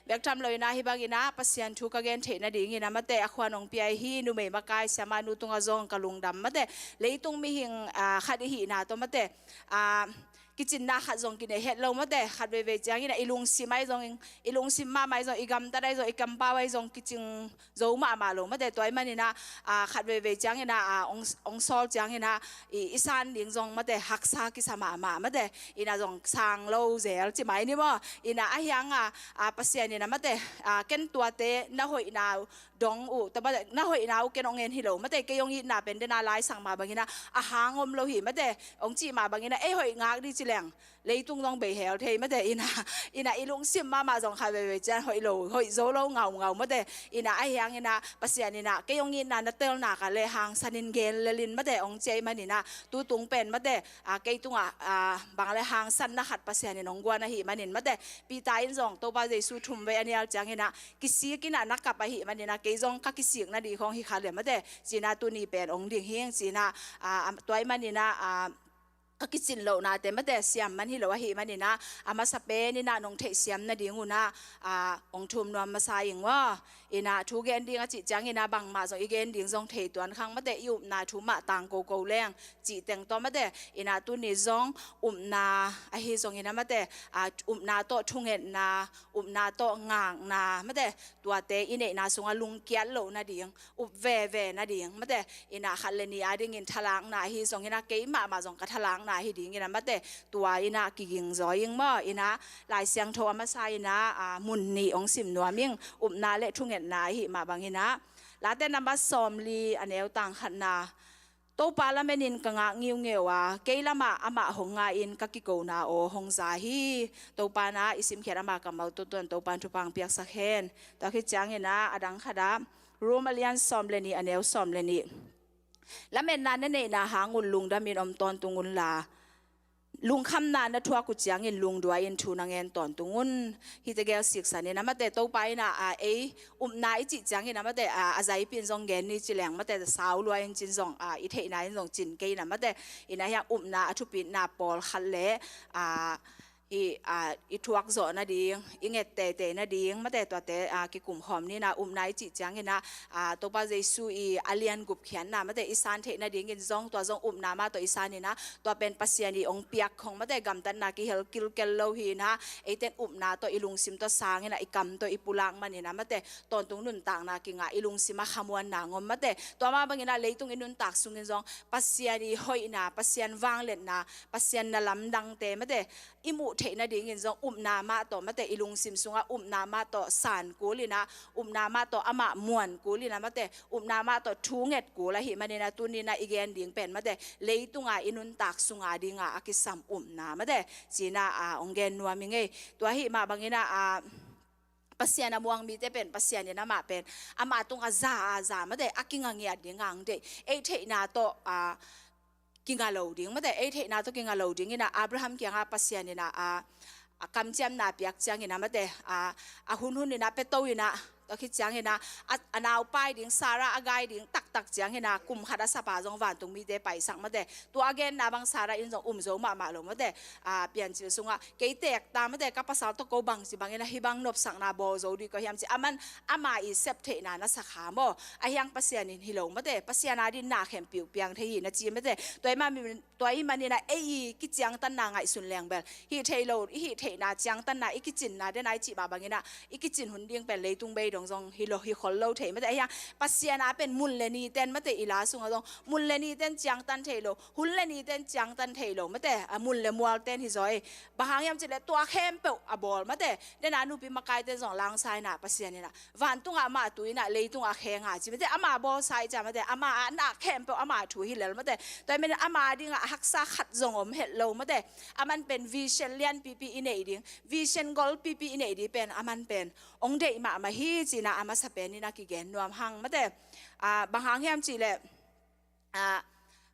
Bek tham lo in ah hih bangin ah Pasian thu ka gen theih nadingin ah mate, a khuan hong pia hi, numei makai siamah nu tungah zong ka lungdam mate. Leitung mihing, a, khat i hihna tawh mate, a, kicinna khat zong kinei het lo mate. Khat veivei ciangin ah i lungsim ahi zong, i lungsim mahmah ahi zong, i gamtat ahi zong, i kampau ahi zong kicing zo mahmah lo mate. Tua ahih manin ah, a, khat veivei ciangin ah, a, hong, hong sawl ciangin ah i, i san ding zong mate, haksa kisa mahmah mate. In ah zong sang lo zel ci mai ni maw. In ah ahi hang a, a, Pasian in ah mate, a, ken tuate na hoihna dong uh, tua mate, na hoihna uh ken hong en hi lo mate, kei hong itna pen den a laisang mah bangin ah a hang om lo hi mate. Hong cih mah bangin ah ei hoih ngak ding ci leng leitung zong bei hel thei mate. In ah, in ah i lungsim mahmah zong khat veivei ciang hoih lo, hoih zo lo ngaungau mate. In ah ahi hangin ah Pasian in ah kei hong itna na telna ka le hangsan in gen lel in mate, hong ci ahih manin ah tu tung pen mate, a, kei tungah, a, bang le hangsanna khat Pasian in hong guan ahih manin mate. Peter in zong Topa Jesu thumvei a nial ciangin ah kisik in ah na kap ahih manin ah kei zong ka kisik nading khawng hi kha le mate, ci-in ah tuni pen hong ding hing, ci-in ah, a, tua ahih manin ah, a, ka kicin lohnate mate siam man hi lo ahih manin ah, a masa pen in ah nong theihsiam nadingun ah, a, hong thum nuam masa ing maw. In ah thu gen ding a cih ciangin ah bangmah zong i gen ding zong thei tuan khang mate, i upna thu mah tang koko leng cih teng tawh mate. In ah tuni zong upna ahi zongin ah mate, a, upna tawh thungetna, upna tawh ngakna mate, tuate i neihna sungah lungkiat loh nading, up veve nading mate, in ah khat le nih adingin thalakna ahi zongin ah, keimah mah zong ka thalakna ahi dingin ah mate, tua in ah kiging zaw ing maw. In ah Lai Siangtho a masa in ah, a, mun nih hong sim nuam ing, upna le thungetna ahih mah bangin ah. Late number sawmli a neu tang khatna, Topa lamenin ka ngak ngiungeu a, kei lamah amah hong nga-in ka kikona aw hong za hi. Topa in ah i simkhiat ama kammal tuantuan Topa in thupha hong piaksak hen. Tua khit ciangin ah a dang khat ah, Rom a lian sawm le nih a neu sawm le nih. Lametna na neihna hangun lungdamin om tawntung unla, lungkhamna na thuak uh ciangin lungduai-in thu na ngen tawntung un. Hihte gel siksan in ah mate, Topa in ah, a, ei upna i cih ciangin ah mate, a, a zaipin zong gen ni ci leng mate, sau lua in cin zong, a, i theihna in zong cin kei in ah mate. In ah hiang upna a thupitna pawlkhat le, a, i, a, i thuak zawh nading, i nget teitei nading mate, tuate, a, kikum khawm ni in ah. Upna i cih ciangin ah, a, Topa Jesu i a lian gupkhiatna mate i san theih nadingin zong tua zong upna mah tawh i san in ah, tua pen Pasian i hong piak khong mate, gamtatna kihel kilkel lo hi in ah, eiten upna tawh i lungsim tawh sang in ah, i kam tawh i pulak man in ah mate, tawntung nuntakna kingah i lungsim ah khamuanna ngom mate. Tua mah bangin ah leitung i nuntak sungin zong Pasian i hoihna, Pasian vangliatna, Pasian na lamdangte mate i muh theih nadingin zong upna mah tawh mate, i lungsim sungah upna mah tawh san kul in ah, upna mah tawh amah muan kul in ah mate, upna mah tawh thunget kul ahih manin ah tuni in ah i gen ding pen mate, leitunga i nuntak sunga dinga a kisam upna mate, ci-in ah, a, hong gen nuam ing ei. Tua ahih mah bangin ah, a, Pasian a muang mite pen Pasian in amah pen ama tungah za a za mate, a kinga ngiat ding a hong deih. Ei theihna tawh, a, kinga lo ding mate, ei theihna tawh kinga lo ding in ah Abraham kiangah Pasian in ah, a, a kamciamna piak ciangin ah mate, a, a hunhun in ah, pia to in ah, tua khit ciangin ah, a, a naupai ding, Sarah a gai ding taktak ciangin ah, kum khat a sapa zong vantung mite paisak mate. Tua a genna bang Sarah in zong um zo mahmah lo mate. A, Piancil sungah, kei teek ta mate, ka pasal tawh ko bangci bangin ah hih bang nopsakna bawl zo ding ko hiam ci, aman ama i sep theihna na sa kha maw. Ahi hang Pasian in hi lo mate, Pasian a dingin na khempeuh piang thei hi na ci mate. Tua ahih man, tua ahih manin ah ei i kiciangtanna ngaihsun leng bel, hih theih lo, i hih theihna ciangtanna, i kicinna den a i cih mah bangin ah, i kicin hun ding pen leitung bei dong zong hi lo, hi khol lo thei mate. Ahi hang Pasian a pen mun le ni ten mate, i la sungah zong mun le ni ten ciangtan thei lo, hun le ni ten ciangtan thei lo mate, a, mun le mual ten hi zaw ei. Bang hang hiam cih leh tua khempeuh a bawl mate. Den a nupi makai ten zong langsa in ah Pasian in ah vantungah amah tu in ah leitungah a kheng a ci mate, ama bawlsa i ci a mate, ama a na khempeuh ama thu hi lel mate. Tua ahih manin ama dingah a haksa khat zong om het lo mate. Aman pen vision lianpipi i neih ding, vision golpipi i neih ding pen aman pen ong deih mahmah hi ci-in ah a masa pen in ah kigen nuam hang mate. A, bang hang hiam cih leh, a,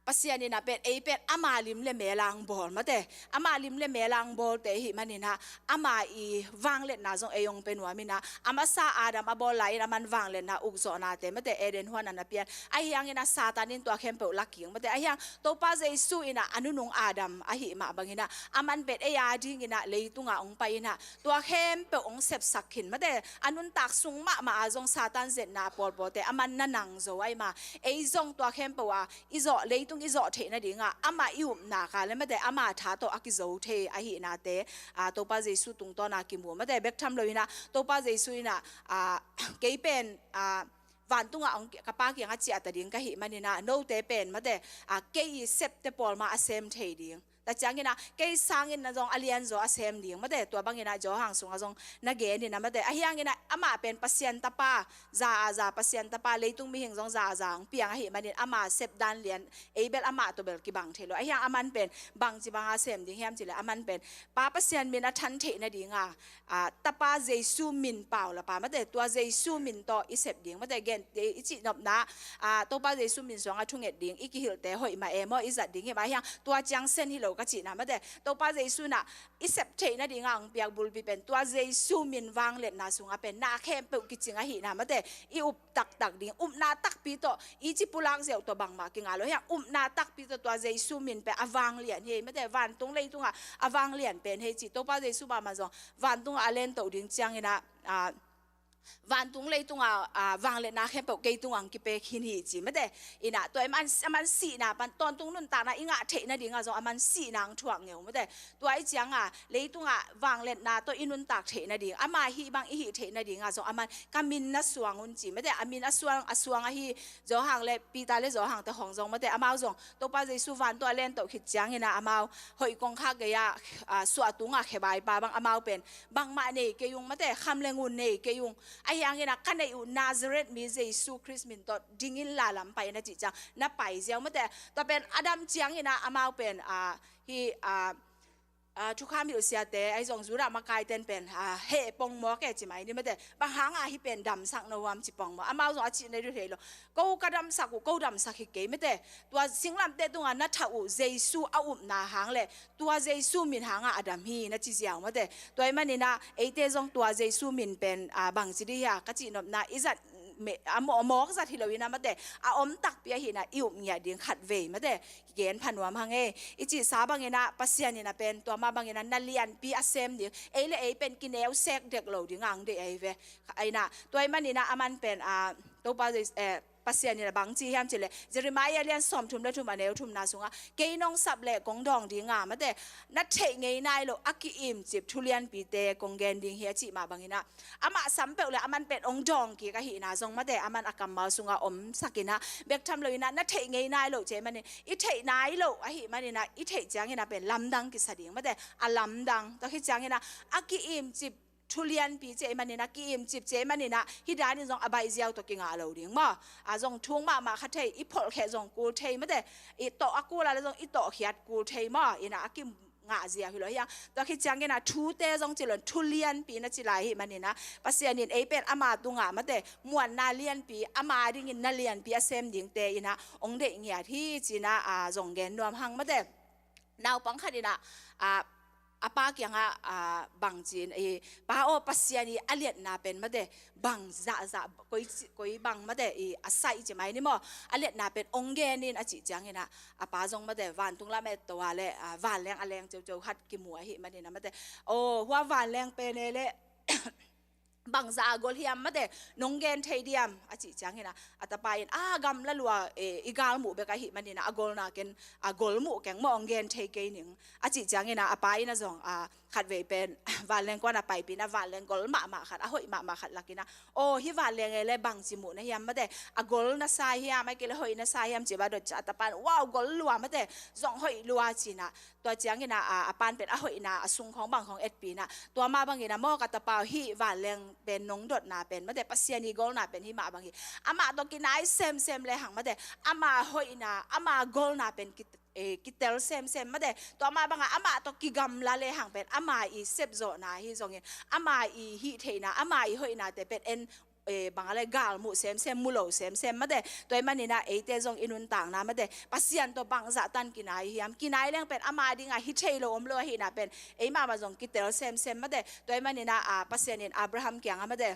Pasian in ah pen, ei pen ama lim le mel a ong bawl mate. Ama lim le mel a ong bawlte ahih manin ah, ama i vangliatna zong ei ong pia nuam in ah, a masa Adam a bawl lai-in aman vangliatna ukzawhnate mate, Eden huan a na pian. Ahi hangin ah Satan in tua khempeuh la kik mate. Ahi hang Topa Jesu in ah a nunung Adam ahih mah bangin ah, aman pen ei a dingin ah leitungah ong pai in ah, tua khempeuh ong sepsak khin mate. A nuntak sung mahmah a zong Satan zetna pawlpawlte aman na nang zo ahih mah. Ei zong tua khempeuh a i zawh, leitung i zawh theih nadingah amah i upna ka le mate, ama tha tawh a kizo thei ahihnate, a, Topa Jesu tungtawn a kimu mate. Bek tham lo in ah Topa Jesu in ah, a, kei pen, a, vantungah ong, ka Pa kiangah ciah ta ding ka hih manin ah, note pen mate, a, kei i septe pawl mah a sem thei ding. Tua ciangin ah kei sangin na zong a lianzaw a sem ding mate. Tua bangin ah Johan sungah zong na gen in ah mate. Ahi hangin ah amah pen Pasian Tapa, za a za Pasian Tapa, leitung mihing zong za a za ong piang ahih manin ama sep dan lian, ei bel amah tawh bel kibang thei lo. Ahi hang aman pen bangci bang a sem ding hiam cih leh, aman pen Pa Pasian min a than theih nading a, a, Tapa Jesu min pau la pa mate, tua Jesu min tawh i sep ding mate. Gen, i, i cihnopna, a, Topa Jesu min suangah thunget ding, i kihilhte hoih mah e maw, i zat ding hi mah. Ahi hang tua ciang sen hi lo ka cihna mate. Topa Jesu in ah i sep theih nadingah ong piak bulpi pen tua Jesu min vangliatna sungah pen na khempeuh kicing ahihna mate. I up taktak ding, upna takpi tawh, i ci pulak ziau tawh bangmah kinga lo. Ahi hang upna takpi tawh tua Jesu min pen a vanglian hi mate, vantung leitungah a vanglian pen hi ci. Topa Jesu mahmah zong vantungah a lentoh ding ciangin ah, a, vantung leitungah, a, vangliatna khempeuh kei tungah ong kipia khin hi ci mate. In ah tua ahih man, aman sihna pan, tawntung nuntakna i ngah theih nadingah zong aman sihna ong thuak ngeu mate. Tua ahih ciangah leitungah vangliatna tawh i nuntak theih nading, ama hih bang i hih theih nadingah zong aman ka min na suang un ci mate. A min a suang, a suang ahi Johan le Peter le Johan te khawng zong mate, amau zong Topa Jesu vantung a lentoh khit ciangin ah amau hoih kongkhak gei-ah, a, suahtung a khebai pa bang amau pen bangmah nei kei ung mate, kham le ngun nei kei ung. Ahi hangin ah ka neih uh Nazareth mi Jesu Khrist min tawh ding inla lam pai in a cih ciang na pai ziau mate. Tua pen a dam ciangin ah amau pen, a, hih, a, a, thukham hilh siate ahi zong Judah makaiten pen, a, heh pongmawk e ci mai ni mate. Bang hangah hih pen damsak na uh hiam ci pongmawk. Amau zong a cih na duh thei lo. Ko ka damsak uh, ko damsak hi kei mate. Tua singlamteh tungah na thah uh Jesu a upna hang le tua Jesu min hangah a dam hi na ci ziau mate. Tua ahih manin ah eite zong tua Jesu min pen, a, bangci ding hia ka cihnopna, i zat, me, a maw, mawk zat hi lo in ah mate, a om takpi ahihna i up ngiat ding khatvei mate. Kigen pha nuam hang e. I cihsa bangin ah Pasian in ah pen tua mah bangin ah na lianpi a sem ding, ei le ei pen kineu sek dek lo ding a ong deih ahi ve. Ahi in ah tua ahih manin ah aman pen, a, Topa Jesu, eh, Pasian in ah bangci hiam cih leh, Jeremiah lian sawmthum le thum a neu thumna sungah, kei nong sap leh kong dawng ding a mate, na theih ngei nai lo a ki-imcip thu lianpite kong gen ding hi a cih mah bangin ah, amah sam peuh le aman pen ong dawng kik ahihna zong mate, aman a kammal sungah omsak in ah, bek tham lo in ah na theih ngei nai lo ci ahih manin, i theih nai lo ahih manin ah, i theih ciangin ah pen lamdang kisa ding mate, a lamdang. Tua khit ciangin ah a ki-imcip thu lianpi ci ahih manin ah, ki-imcip ci ahih manin ah, hih danin zong a baih ziau tawh kingah lo ding maw. A zong thung mahmah kha thei, i pholhkheh zong kul thei mate, i tawh a kul a le zong i tawhkhiat kul thei maw. In ah a kingah ziau hi lo hi hang. Tua khit ciangin ah thute zong ci lo in, thu lianpi na ci lai ahih manin ah, Pasian in ei pen ama tungah mate, muanna lianpi, ama dingin na lianpi a sem dingte in ah ong deih ngiat hi ci-in ah, a, zong gen nuam hang mate. Naupang khat in ah, a, a pa kiangah, ah, bang ci-in, i, "Pa aw, Pasian i a liatna pen mate, bang zahzah, koi ci, koi bang mate, i, a saih ci mai ni maw, a liatna pen ong gen in," a cih ciangin ah, a pa zong mate, vantung lam et to a le, ah, vanleng a leng ceuceu khat kimu ahih manin ah mate, "Aw, hua vanleng pen e le, bangzah a gol hiam mate, nong gen thei diam?" a cih ciangin ah, a tapa in, "A gamla lua, e, i galmuh bek ahih manin ah, a golna ken, a golmuh keng maw, ong gen thei kei ning," a cih ciangin ah, a pa in ah zong, a, khatvei pen vanleng kuan a paipih in ah, vanleng gol mahmah khat, a hoih mahmah khat lak in ah, "Aw, hih vanleng e le bang ci muh na hiam mate, a gol na sa hiam, ahih kei le hoih na sa hiam?" ci-a dot ciang, a tapa in, "Wow, gol lua mate, zong hoih lua," ci-in ah, tua ciangin ah, a, a pa'n pen a hoihna, a sung khawng bang khawng etpih in ah, "Tua mah bangin ah maw ka tapa aw, hih vanleng pen nong dotna pen mate, Pasian i golna pen hih mah bang hi. Amah tawh kinai semsem le hang mate, ama hoihna, ama golna pen ki, e, kitel semsem mate, tua mah bangah amah tawh kigamla le hang pen ama i sepzawhna hi zongin, ama i hih theihna, ama i hoihnate pen en, e, bang a le galmuh semsem, mu lo semsem mate. Tua ahih manin ah eite zong i nuntakna mate, Pasian tawh bangzah tan kinai hiam? Kinai leng pen ama dingah hi thei lo om lo ahihna pen ei mahmah zong kitel semsem mate. Tua ahih manin ah, a, Pasian in Abraham kiangah mate,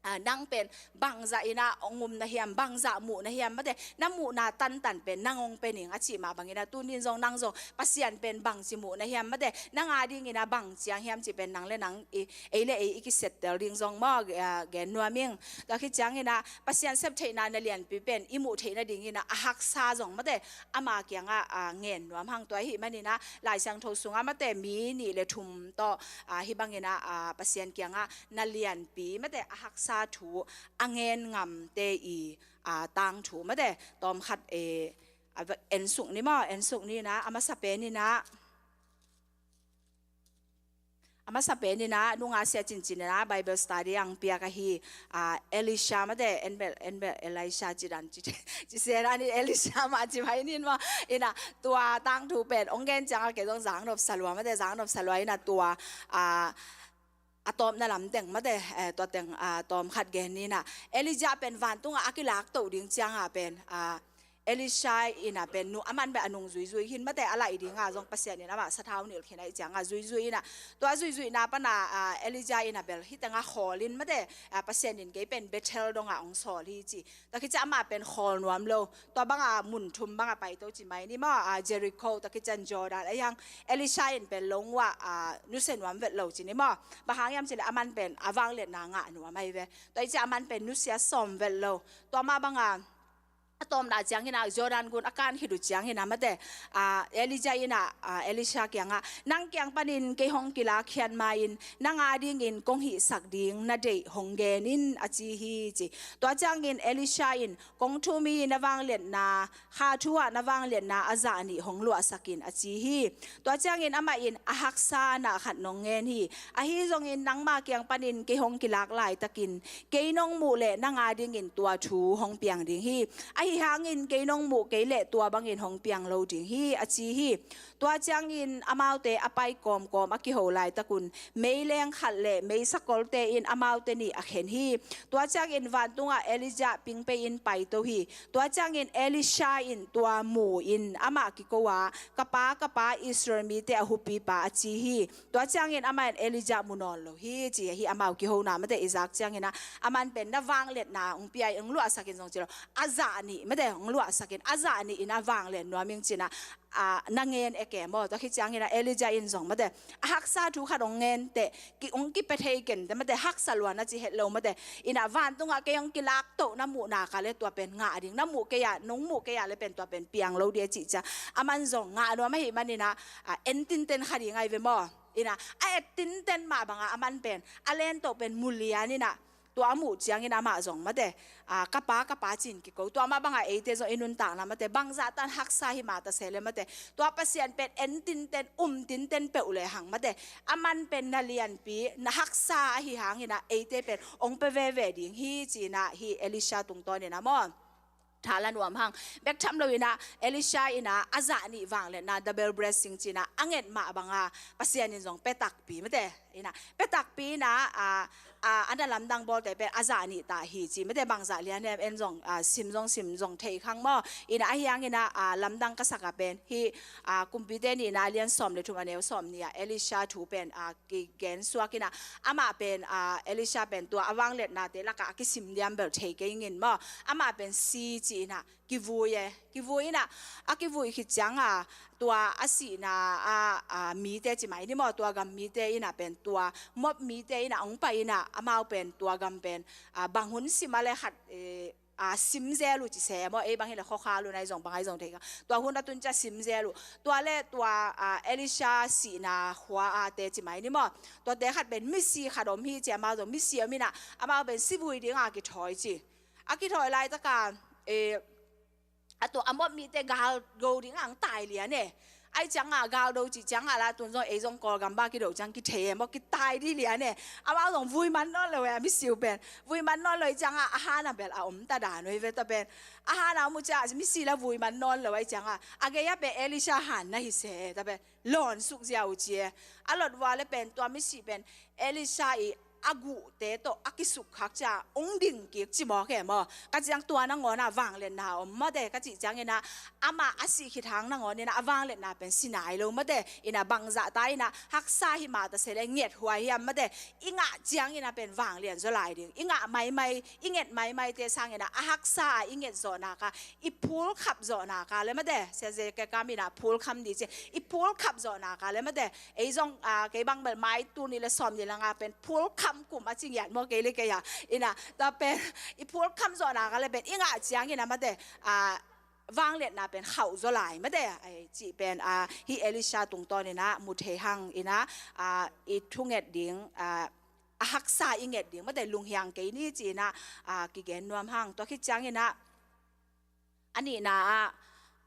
a, nang pen bangzah in ah ong um na hiam, bangzah muh na hiam mate, na muhna tantan pen nang ong pe ning," a cih mah bangin ah, tuni in zong nang zong Pasian pen bangci muh na hiam mate, nang a dingin ah bang ciang hiam cih pen nang le nang i, ei le ei i kisettel ding zong maw, a, gen nuam ing. Tua khit ciangin ah, Pasian septheihna na lianpi pen i muh theih nadingin ah, a haksa zong mate, ama kiangah, a, ngen nuam hang. Tua ahih manin ah, Lai Siangtho sungah mate, mi nih le thum tawh, a, hih bangin ah, a, Pasian kiangah na lianpi mate, a haksa thu a ngen ngamte i, a, tangthu mate, tawm khat, e, a, en suk ni maw, en suk ni in ah, a masa pen in ah, a masa pen in ah, nunga sia cincin in ah, Bible study ang piak ahi, a, Elisha mate, en bel, en bel, Elisha ci dan ci, ci sia dan in Elisha mah ci mai ni maw. In ah, tua tangthu pen ong gen ciangah kei zong zang nop sa lua mate, zang nop sa lua in ah, tua, a, a tawpna lam teng mate, e, tua teng, a, tawm khat gen ni in ah, Elijah pen vantungah a kilak toh ding ciangah pen, a, Elisha in ah pen nu, aman beh a nung zuizui khin mate, a laih dingah zong Pasian in amah sathau nilh khin ahih ciangah zuizui in ah, tua zuizuihna pan ah, a, Elijah in ah bel hih tengah khawl in mate, a, Pasian in kei pen Bethel dongah ong sawl hi ci. Tua khit ciang amah pen khawl nuam lo. Tua bangah mun thum bangah paito ci mai ni maw, a, Jericho, tua khit ciang Jordan, ahi hang Elisha in pen lung uah, a, nusia nuam vet lo ci ni maw. Bang hang hiam cih leh aman pen a vangliatna ngah nuam ahi ve. Tua hi ciang aman pen nusia sawm vet lo. Tua mah bangah a tawpna ciangin ah, Jordan gun a kan khit uh ciangin ah mate, a, Elijah in ah, a, Elisha kiangah, "Nang kiang panin kei hong kilak khiat ma-in, nang a dingin kong hihsak ding na deih hong gen in," a ci hi ci. Tua ciangin Elisha in, "Kong thum hi, na vangliatna, kha thu-ah na vangliatna a zah nih hong luahsak in," a ci hi. Tua ciangin amah in, "A haksa na khat nong ngen hi. Ahi zongin nangma kiang panin kei hong kilak laitakin kei nong muh leh nang a dingin tua thu hong piang ding hi. Ahi hangin kei nong muh kei leh tua bangin hong piang lo ding hi," a ci hi. Tua ciangin amaute a pai kawmkawm a kiho laitakun meileng khat le meisa kolte in amaute nih a khen hi. Tua ciangin vantungah Elijah ping pei-in paito hi. Tua ciangin Elisha in tua mu-in amah kiko a, "Ka pa, ka pa, Israel mite a hupipa," a ci hi. Tua ciangin amah in Elijah mu nawn lo hi ci hi. Amau kihona mate i zak ciangin ah, aman pen, "Na vangliatna hong pia in, hong luahsak in," zong ci lo. "A zah nih mate, hong luahsak in, a zah nih in a vangliat nuam ing," ci-in ah, a, na ngen e ke maw. Tua khit ciangin ah Elijah in zong mate, a haksa thu khat hong ngen teh, ki, hong kipia thei ken teh mate, haksa lua na ci het lo mate. In ah vantungah kei hong kilak toh na muhna ka le tua pen ngah ding, na muh kei a, nong muh kei a le pen tua pen piang lo ding a cih ciang, aman zong ngah nuam ahih manin ah, a, en tinten kha ding ahi ve maw. In ah, a et tinten mah bangah aman pen a len toh pen mu lian in ah, tua a muh ciangin amah zong mate, a, "Ka pa, ka pa," ci-in kiko. Tua mah bangah eite zong i nuntakna mate, bangzah tan haksa hi mah ta se le mate, tua Pasian pen en tinten, um tinten peuh le hang mate, aman pen na lianpi, na haksa ahi hangin ah eite pen hong pia veve ding hi ci-in ah, hi Elisha tungtawnin ah maw, tha la nuam hang. Bek tham lo in ah, Elisha in ah a zah nih vangliatna, double blessing ci-in ah, a nget mah bangah Pasian in zong pia takpi mate. Ina, pia takpi ina, a, a, a na lamdang bawlte pen a zah nih ta hi ci, mate bangzah lian hiam en zong, a, sim zong sim zong thei khang maw. Ina, ahi hang ina, a, lamdang ka sak a pen, hi, a, Kumpite nihna lian sawm le thum a neu sawm nih a, Elisha thu pen, a, kigen suak ina, amah pen, a, Elisha pen tua a vangliatnate lakah a kisim diam bel thei kei ngin maw. Amah pen si ci ina, kivui e, kivui ina, a kivui khit cianga, tua a sihna a, a, mite ci mai ni maw, tua gam mite ina pen, tua Moab mite ina hong pai ina, amau pen, tua gam pen, a, bang hun sim a le khat, e, a, sim zel uh ci se maw, ei bang hi le khuakhal uh nai zong, bang ai zong thei ka. Tua hun a tun cia sim zel uh. Tua le tua, a, Elisha sihna khua a te ci mai ni maw. Tuate khat pen misi khat om hi ci, amau zong misi om ina, amau pen sivui dinga kithawi ci. A kithawi laitaka, e, a tua a Moab mite galdo ding ang tai lian e. Ai cianga galdo ci cianga la tun zong ei zong Kawlgam ba kido ciang kithei e maw, kitai di lian e. Amau zong vui man nawn lo e, a misi uh pen. Vui man nawn lo i cianga a hana bel a om ta dan uh hi ve ta pen. A hana om uh cia misi la vui man nawn lo ai cianga. A gei a pen Elisha han na hi se ta pen. Lawn suk zia uh ci e. A lot vua le pen tua misi pen Elisha i a guhte tawh a kisukkhak cia ong ding kik ci mawk e maw. Ka ciang tua nangawn a vangliatna om mawte ka cih ciang ina, amah a sih khit hang nangawn ina a vangliatna pen si nai lo mawte. Ina bangzah ta ina haksa hi mah ta se le nget huai hiam mawte. I ngah ciang ina pen vanglian zaw lai ding. I ngah maimai, i nget maimaite sang ina a haksa a i nget zawhna ka, i phulkhap zawhna ka le mawte. Sia ze ke kam ina phulkham di ci. I phulkhap zawhna ka le mawte. Ei zong, a, kei bang bel mai tul nih le sawm nih le nga pen phulkham kum a ci ngiat maw kei le kei a. Ina, tua pen, i phulkham zawhna ka le pen, i ngah ciang ina mawte, a, vangliatna pen khauh zaw lai mawte, ai, cih pen, a, hi Elisha tungtawn ina, mu thei hang ina, a, i thunget ding, a, a haksa i nget ding mawte, lunghiang kei ni ci ina, a, kigen nuam hang, tua khit ciang ina, a nihna ah,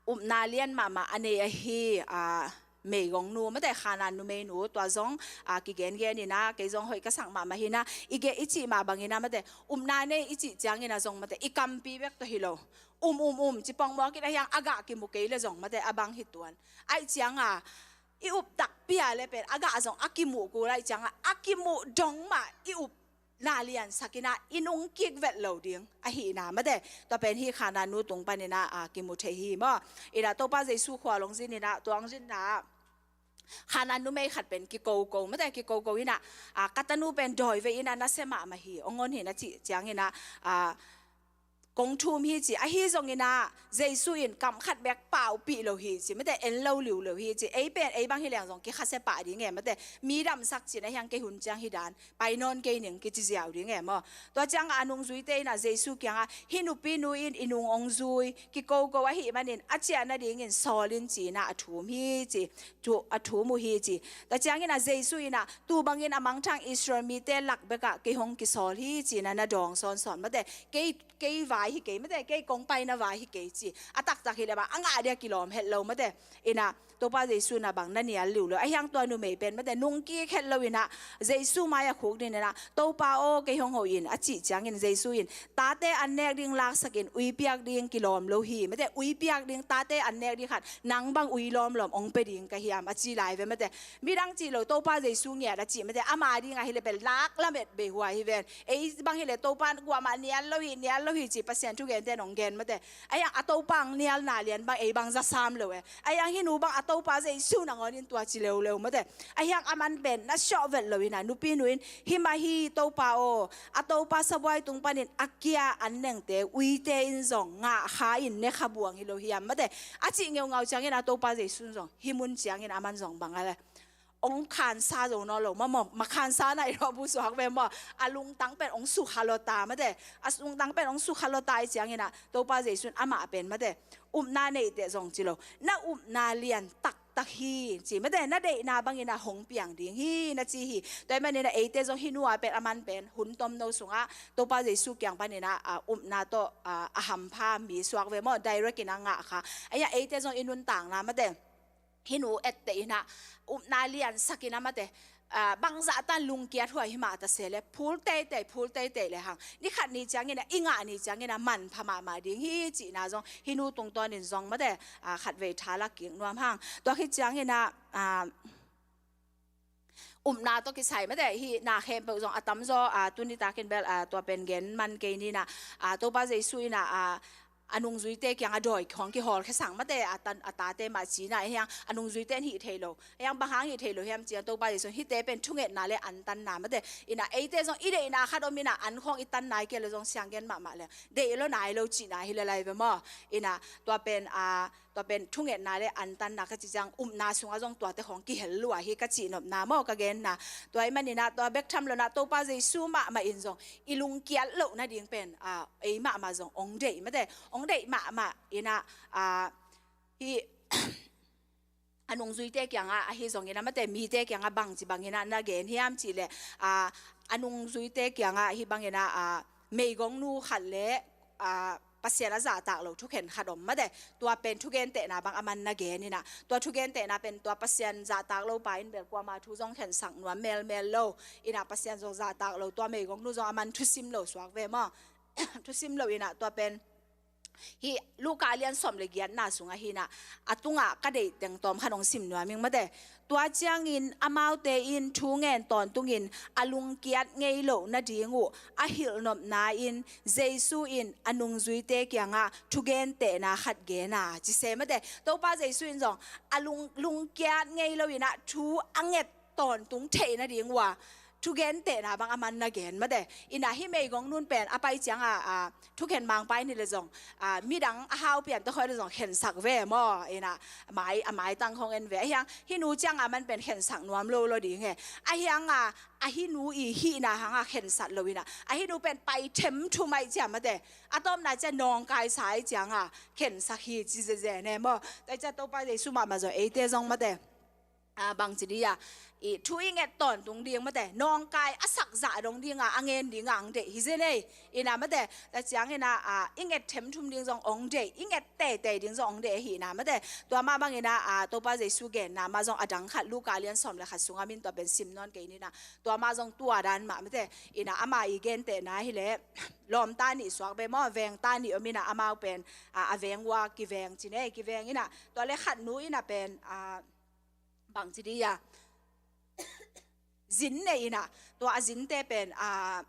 upna lian mahmah a nei ahi, a, meigongnu, mawte Khanaan numeinu, tua zong, a, kigengen ina, kei zong hoih ka sak mahmah hi ina, i ge i cih mah bang ina, mawte upna nei i cih ciang ina zong, mawte i kampi bek tawh hi lo. Um, um, um, ci pongmawk in ahi hang a gah kimu kei le zong, mawte a bang hi tuan. Ai cianga, i up takpi a le pen, a gah zong a kimuh kul ai cianga, a kimuh dong mah i up na liansak ina i nungkik vet lo ding ahihna mawte. Tua pen hi Khanaan nu tung pan ina, a, kimu thei hi maw. Ina Topa Jesu khua long zin ina, tua long zin ina Khanaan numei khat pen kikoko mawte, kikoko ina, a, ka tanu pen dawi ve ina nasia mahmah hi, ong on hi na cih ciang ina, a, kong thum hi ci, ahi zong ina, Jesu in kam khat bek paupih lo hi ci, mawte en lo liu lo hi ci, ei pen, ei bang hi leng zong kikhasia pah ding e, mawte mi damsak cin ahi hang kei hun ciang hi dan, pai nawn kei ning kici ziau ding e maw. Tua ciang a nungzuite ina Jesu kianga, hi nupinu in i nung ong zui, kikoko ahih manin, a ciah nadingin sawl in ci ina a thum hi ci, thu, a thum uh hi ci. Tua ciang ina Jesu ina, tu bangin a mangthang Israel mite lak bekah kei hong kisawl hi ci ina na dawng sawnsawn mawte, kei kei vai hi kei mawte, kei kong paina vai hi kei ci. A taktak hi le bang, a ngah dia kilawm het lo mawte. Ina, Topa Jesu na bang na nial liu lo. Ahi hang tua numei pen mawte, nungkik het lo ina, Jesu mai a khuk din ina, Topa aw, kei hong hoh in, a cih ciangin Jesu in, tate an nek ding laksak in, ui piak ding kilawm lo hi. Mawte, ui piak ding, tate an nek ding khat, nang bang ui lawmlawm, ong pe ding ka hiam, a ci lai ve mawte. Midang cih lo, Topa Jesu ngiat a cih mawte, ama ding ahi le pen lak lamet bei huai hi ven. Ei bang hi le Topa kuamah nial lo hi, nial lo hi ci Pasian thugente nong gen mawte. Ahi hang a Topa ang nialna lian bang ei bang za sam lo e. Ahi hang hi nu bang a Topa Jesu nangawn in tua ci leuleu mawte. Ahi hang aman pen na siawh vet lo ina nupinu in, hi mah hi Topa aw, a Topa sabuai tung panin a kia an nengte uite in zong ngah kha in ne kha buang hi lo hiam mawte. A cih ngeungau ciangin a Topa Jesu in zong hi mun ciangin aman zong bang a le ong khansa zo nawn lo maw, maw, ma khansa na i rawh bu suak ve maw. A lungtang pen ong sukha lo ta mawte. A lungtang pen ong sukha lo ta i ciangin a Topa Jesu in amah pen mawte upna neite zong ci lo. Na upna lian taktak hi ci mawte, na deihna bangin a hong piang ding hi na ci hi. Tua ahih manin a eite zong hi nu a pen aman pen hun tomno sungah Topa Jesu kiang panin a, a upna tawh, a, a hampha mi suak ve maw, direct in a ngah kha. Ahi hang eite zong i nuntakna mawte hi nu etteh ina, upna liansak ina mawte, a, bangzah tan lungkiat huai hi mah ta se le, phul teitei, phul teitei le hang. Ni khat ni ciangin a, i ngah ni ciangin a manpha mahmah ding hi cihna zong, hi nu tungtawnin zong mawte, a, khatvei tha lak kik nuam hang. Tua khit ciangin a, a, upna tawh kisai mate, hih na khempeuh zong a tamzaw, a, tuni takin bel, a, tua pen gen man kei ni na, a, Topa Jesu in a, a, a nungzuite kiangah dawi khawng kihawl-khiasak mate, a tan, a tate mah ci na, hiang a nungzuite in hih thei lo. Hiang bang hang hih thei lo hiam ci-a, Topa Jesu in hihte pen thungetna le antanna mate. In a eite zong i deihna khat om in a, an khawng i tanna i kei le zong siang gen mahmah le deih lo nai lo cihna hi le lai ve maw. In a tua pen, a, tua pen thungetna le antanna ka cih ciang upna sungah zong tuate khawng kihel lua hi ka cihnopna maw ka genna. Tua ahih manin a tua bek tham lo in a Topa Jesu mahmah in zong i lungkiat loh nading pen, a, ei mahmah zong ong deih mate, ong deih mahmah in a, a, hih a nungzuite kiangah ahi zongin a mate, mite kiangah bangci bangin a na gen hiam cih leh, a, a nungzuite kiangah hih bangin a, a, meigongnu khat le, a, Pasian a zahtak lo thukhen khat om mate. Tua pen thugentehna bang a man na gen in a, tua thugentehna pen tua Pasian zahtak lo pa in bel kuama thu zong khensak nuam melmel lo in a, Pasian zong zahtak lo, tua meigongnu zong a man thusim lo suak ve maw. Thusim lo in a tua pen hih Luka lian sawm le giatna sungah hi in a, a tungah ka deih teng tawm khat ong sim nuam ing mate. Tua ciangin amaute in thu ngen tawntungin a lungkiat ngei loh nading uh a hilhnopna in Jesu in a nungzuite kiangah thugentehna khat gen a, ci se mate. Topa Jesu in zong a lung, lungkiat ngei lo in a thu a nget tawntung theih nading uh a thugentehna bang a man na gen mate. In a hih meigongnu pen a pai ciangah, a, thukhen mangpa in hi le zong, a, midang a hau pian tawh khoi le zong khensak ve maw. In a mai, a maitang khawng en ve. Ahi hang hih nu ciangah a man pen khensak nuam lo lo ding e. Ahi hang a, a hih nu i hihna hangah khensat lo in a, a hih nu pen pai themthum ahih ciang mate, a tawpna ciang nawngkaisa ahih ciangah khensak hi ci zezen e maw. Tua ahih ciang Topa Jesu mahmah zong eite zong mate, a, bangci dih a, i thu i nget tawntung ding mate, nawngkai a sak zah dong ding a, a ngen ding a ong deih hi zen ei. In a mate, tua ciangin a, a, i nget themthum ding zong ong deih, i nget teitei ding zong ong deih ahi na mate. Tua mah bangin a, a, Topa Jesu genna mah zong a dang khat Luka lian sawm le khat sungah min tua pen sim nawn kei ni na, tua mah zong tua dan mah mate. In a ama i gentehna hi leh lawmta nih suak ve maw, vengta nih om in a, amau pen, a, a veng uh a kiveng ci ne, kiveng in a, tua le khat nu in a pen, a, bangci dih a, zin nei in a, tua a zinte pen, a,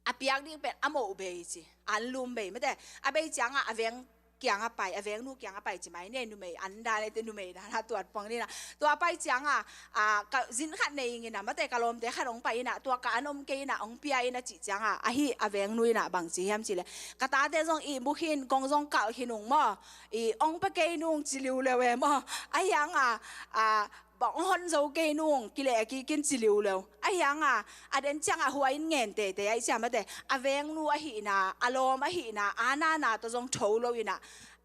a piak ding pen a moh bei ci, anlum bei mate. A bei ciangah a veng kiangah pai, a vengnu kiangah pai ci mai ne, numei an dan e te, numei dan a tuat pong ni na. Tua pai ciangah, a, ka zin khat nei ing in a mate, ka lawmte khat ong pai in a, tua ka an om kei in a, ong pia in a cih ciangah, ahi a vengnu in a bangci hiam cih leh, ka tate zong ihmu khin, kong zong kalh khin ung maw, i ong pia kei nung ci liuleu e maw. Ahi hang a, a, bang hon zo kei nung, kileh kik in ci liuleu. Ahi hang a, a den ciangah hua in ngen teitei ahih ciang mate, a vengnu ahihna, a lawm ahihna, a nana tawh zong tho lo in a,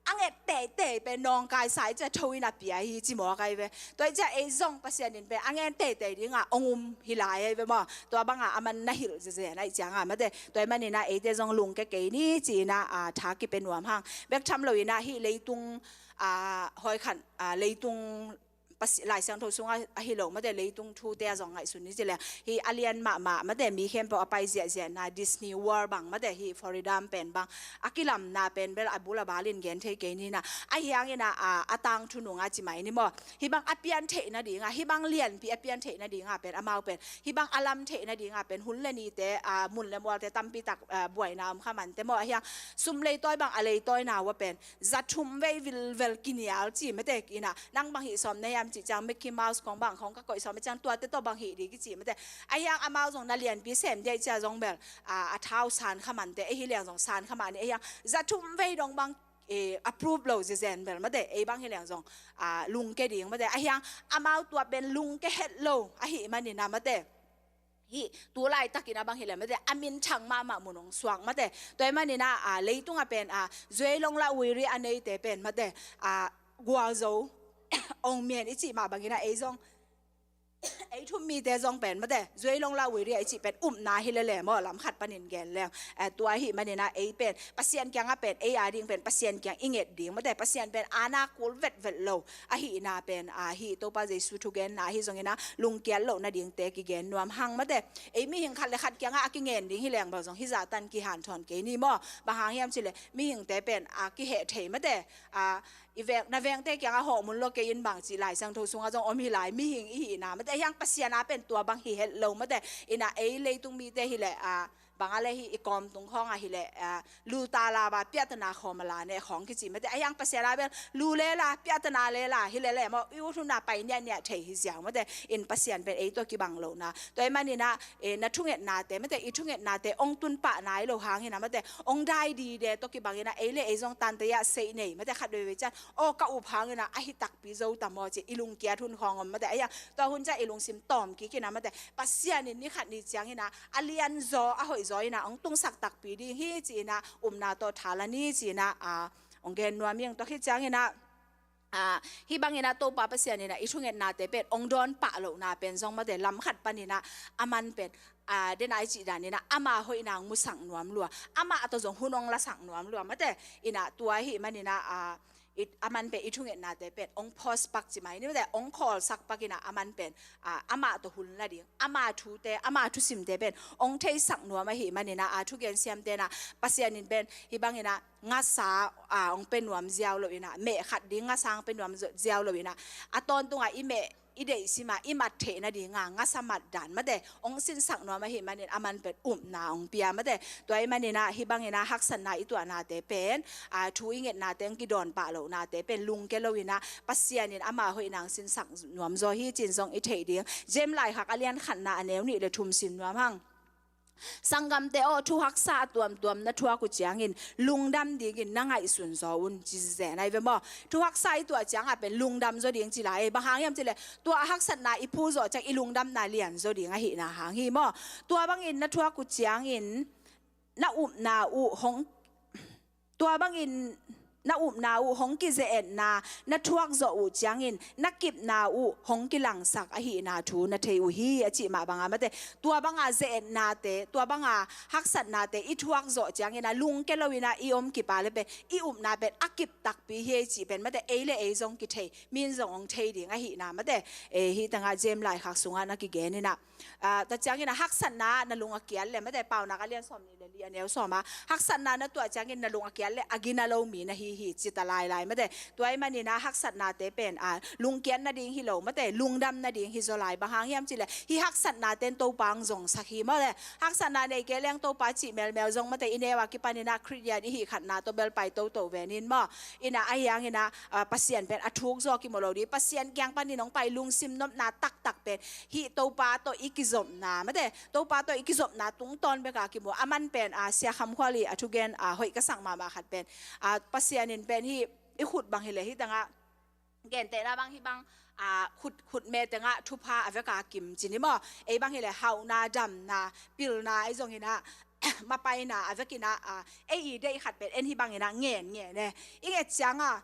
a nget teitei pen nawngkaisa ahih ciang tho in a pia hi ci mawk ahi ve. Tua ahih ciang ei zong Pasian in pen a ngen teitei ding a ong um hi lai ahi ve maw. Tua bang a a man na hilh zezen ahih ciangah mate. Tua ahih manin a eite zong lungke kei ni ci in a, a, tha kipia nuam hang. Bek tham lo in a hih leitung, a, hawikhan, a, leitung Pasi-, Lai Siangtho sungah ahi lo mate, leitung thute a zong ngaihsun ni ci leh, hih a lian mahmah mate, mi khempeuh a pai ziahziahna Disney World bang mate, hih Florida pen bang a kilamna pen bel a bul a bal in gen thei kei ni na. Ahi hang in a, a, a tangthu nung a ci mai ni maw, hih bang a pian theih nading a, hih bang lianpi a pian theih nading a pen amau pen, hih bang a lam theih nading a pen hun le nite, a, mun le mualte tampi tak, a, buaina om kha mante maw. Ahi hang sum leitawi bang a leitawina uh a pen za thum vei vilvel kinial ci mate, in a, nang bang hih sawm na hiam cih ciang Mickey Mouse khawng bang khawng ka koih sawm ahih ciang tuate tawh bang hih ding kici mate. Ahi hang amau zong na lianpi sem dih ahih ciang zong bel, a, a thau san kha mante, ei hi leng zong san kha mah ni. Ahi hang za thum vei dong bang, e, approve lo zezen bel mate, ei bang hi leng zong, a, lungke ding mate. Ahi hang amau tua pen lungke het lo ahih manin a mate, hih tu laitakin a bang hi leh mate, a minthang mahmah mun ong suak mate. Tua ahih manin a, a, leitungah pen, a, zueilong lah uiri a neite pen mate, a, gualzo ong mian i cih mah bangin a ei zong, ei thum mite zong pen mate, zueilong lah uiri a i cih pen upna hi lele maw, lam khat panin gen leng. A, tua ahih manin a ei pen Pasian kiangah pen, ei a ding pen Pasian kiang i nget ding mate, Pasian pen aana kul vetvet lo ahihna pen, a, hih Topa Jesu thugenna ahi zongin a lungkiat loh nadingte kigen nuam hang mate. Ei mihing khat le khat kiangah a kingen ding hi leng bel zong hih zahtan kihanthawn kei ni maw. Bang hang hiam cih leh mihingte pen a kiheh thei mate. A, i veng, na vengte kiangah hawh mun lo kei in bang cih Lai Siangtho sungah zong om hi lai, mihing i hihna mate, ahi hang Pasian a pen tua bang hi het lo mate. Ina ei leitung mite hi leh, a, bang a le hi i kawm tung khawng a hi leh, a, lu ta la ba piatana khawm a la ne khawng kici mate, ahi hang Pasian a bel lu le la piatana le la hi le le maw, i ut hun a pai niahniah thei hi ziau mate. In Pasian pen ei tawh kibang lo na. Tua ahih manin ah, eh, na thungetnate mate, i thungetnate ong tun pah nai lo hangin ah mate, ong dai dide tawh kibangin ah ei le ei zong tante ah sei nei mate, khat veivei ciang aw ka up hangin ah ahi takpi zo ta maw ci i lungkiat hun khawng om mate. Ahi hang tua hun ciang i lungsim tawm kik in ah mate, Pasian in ni khat ni ciangin ah a lian zaw a hoih zaw in ah ong tungsak takpi ding hi ci in ah upna tawh tha la ni ci in ah, ah, ong gen nuam ing. Tua khit ciangin ah, ah, hih bangin ah Topa Pasian in ah i thungetnate pen ong dawn pah lohna pen zong mate, lam khat panin ah aman pen, ah, den a i cih danin ah ama hoihna ong musak nuam lua, amah tawh zong hun ong lasak nuam lua mate. In ah tua ahih manin ah, ah, i, aman pen i thungetnate pen ong pause pak ci mai ni mate, ong khawlsak pak in ah aman pen, ah, amah tawh hun la ding, ama thute, ama thusimte pen ong theisak nuam ahih manin ah, ah, thugen siamte in ah Pasian in pen hih bangin ah ngasa, ah, ong pe nuam ziau lo in ah, meh khat ding ngasa ong pe nuam zo-, ziau lo in ah, a tawntung ah i meh i deih sim a i mat theih nading a ngasa mat dan mate ong sinsak nuam ahih manin aman pen upna ong pia mate. Tua ahih manin ah hih bangin ah haksatna i tuahnate pen, ah, thu i ngetnate ong kidawn pah lohnate pen lungke lo in ah Pasian in ama hoihna ong sinsak nuam zaw hi ci in zong i theih ding. James laikhak a lian khatna a neu nih le thum sim nuam hang. Sanggamte aw, thuhaksa a tuamtuam na thuak uh ciangin lungdam dingin na ngaihsun zaw un ci zen ai ve maw. Thuhaksa i tuah ciangah pen lungdam zaw ding ci lai, bang hang hiam cih leh tua haksatna i phu zawh ciang i lungdamna lian zaw ding ahihna hang hi maw. Tua bangin na thuak uh ciangin na upna uh hong Tua bangin na upna uh hong kize-etna na thuak zawh uh ciangin na kipna uh hong kilangsak ahihna thu na thei uh hi, a cih mah banga mate. Tua banga ze-etnate, tua banga haksatnate i thuak zawh ciangin a lungke lo in a i om kip a le pen i upna pen a kip takpi hi ei cih pen mate, ei le ei zong kithei, min zong ong thei ding ahihna mate. Eh, hih tengah James laikhak sungah na kigen in a, ah, tua ciangin a haksatna na lung a kiat le mate, Paunak a lian sawm nih le li a neu sawm a, haksatna na tuah ciangin na lung a kiat le a gina lo mi na hi hi ci ta lailai mate. Tua ahih manin a haksatnate pen, ah, lungkiat nading hi lo mate, lungdam nading hi zaw lai, bang hang hiam cih leh hih haksatnate in Topa ong zongsak hi mate. Haksatna nei kei leng Topa cih melmel zong mate, i neu a kipanin a Khristian i hih khatna tawh bel pai toto ven in maw. In a ahi hangin a, ah, Pasian pen a thuk zaw kimu lo ding, Pasian kiang panin ong pai lungsim nopna taktak pen hih Topa tawh i kizopna mate, Topa tawh i kizopna tungtawn beka kimu. Aman pen, ah, Sia Kham Khual i a thugen, ah, hoih ka sak mahmah khat pen, ah, Pasian in pen hih i khut bang hi leh hih tengah gentehna bang hih bang, ah, khut, khutme tengah thupha a veka kim ci ni maw. Ei bang hi leh hauhna, damna, pilna, ei zong in a mapaina a vekin a, ah, ei i deih khat pen en hih bangin a ngen ngen e. I nget cianga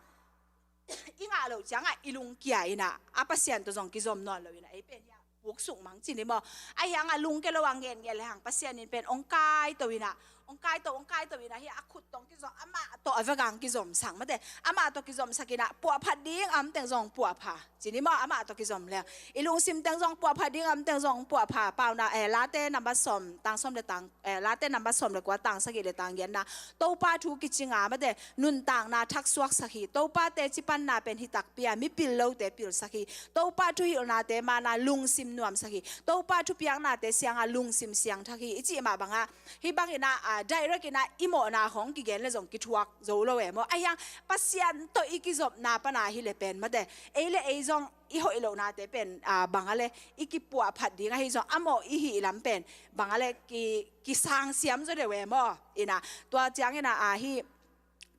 i ngah loh ciangah i lungkia in a, a Pasian tawh zong kizom nawn lo in a, ei pen hi a puksuk mang ci ni maw. Ahi hangah lungke lo a ngen ngen le hang Pasian in pen ong kaito in a, ong kaito, ong kaito in a, hi a khut tawh ong kizom, amah tawh a veka ong kizomsak mate, amah tawh kizomsak in a puahphat ding a om teng zong puahpha ci ni maw, amah tawh kizom leng. I lungsim teng zong puahphat ding a om teng zong puahpha. Paunak, eh, Late number sawm, tang sawm le tang, eh, Late number sawm le kua, tang sagih le tang giatna, Topa thu kicinga mate, nuntakna thaksuaksak hi. Topa teci panna pen hi takpi a mipil lote pilsak hi. Topa thuhilhnate mana lungsim nuamsak hi. Topa thupiaknate sianga lungsim siangthak hi, i cih mah banga hih bangin a, ah, direct in a i mawhna khawng kigen le zong kithuak zo lo e maw. Ahi hang Pasian tawh i kizopna pana hi le pen mate, ei le ei zong i hoih lohnate pen, ah, banga le i kipuahphat ding ahi zong a mawh i hih lam pen banga le ki, kisangsiam zaw deuh e maw. In a tua ciangin a, ah, hih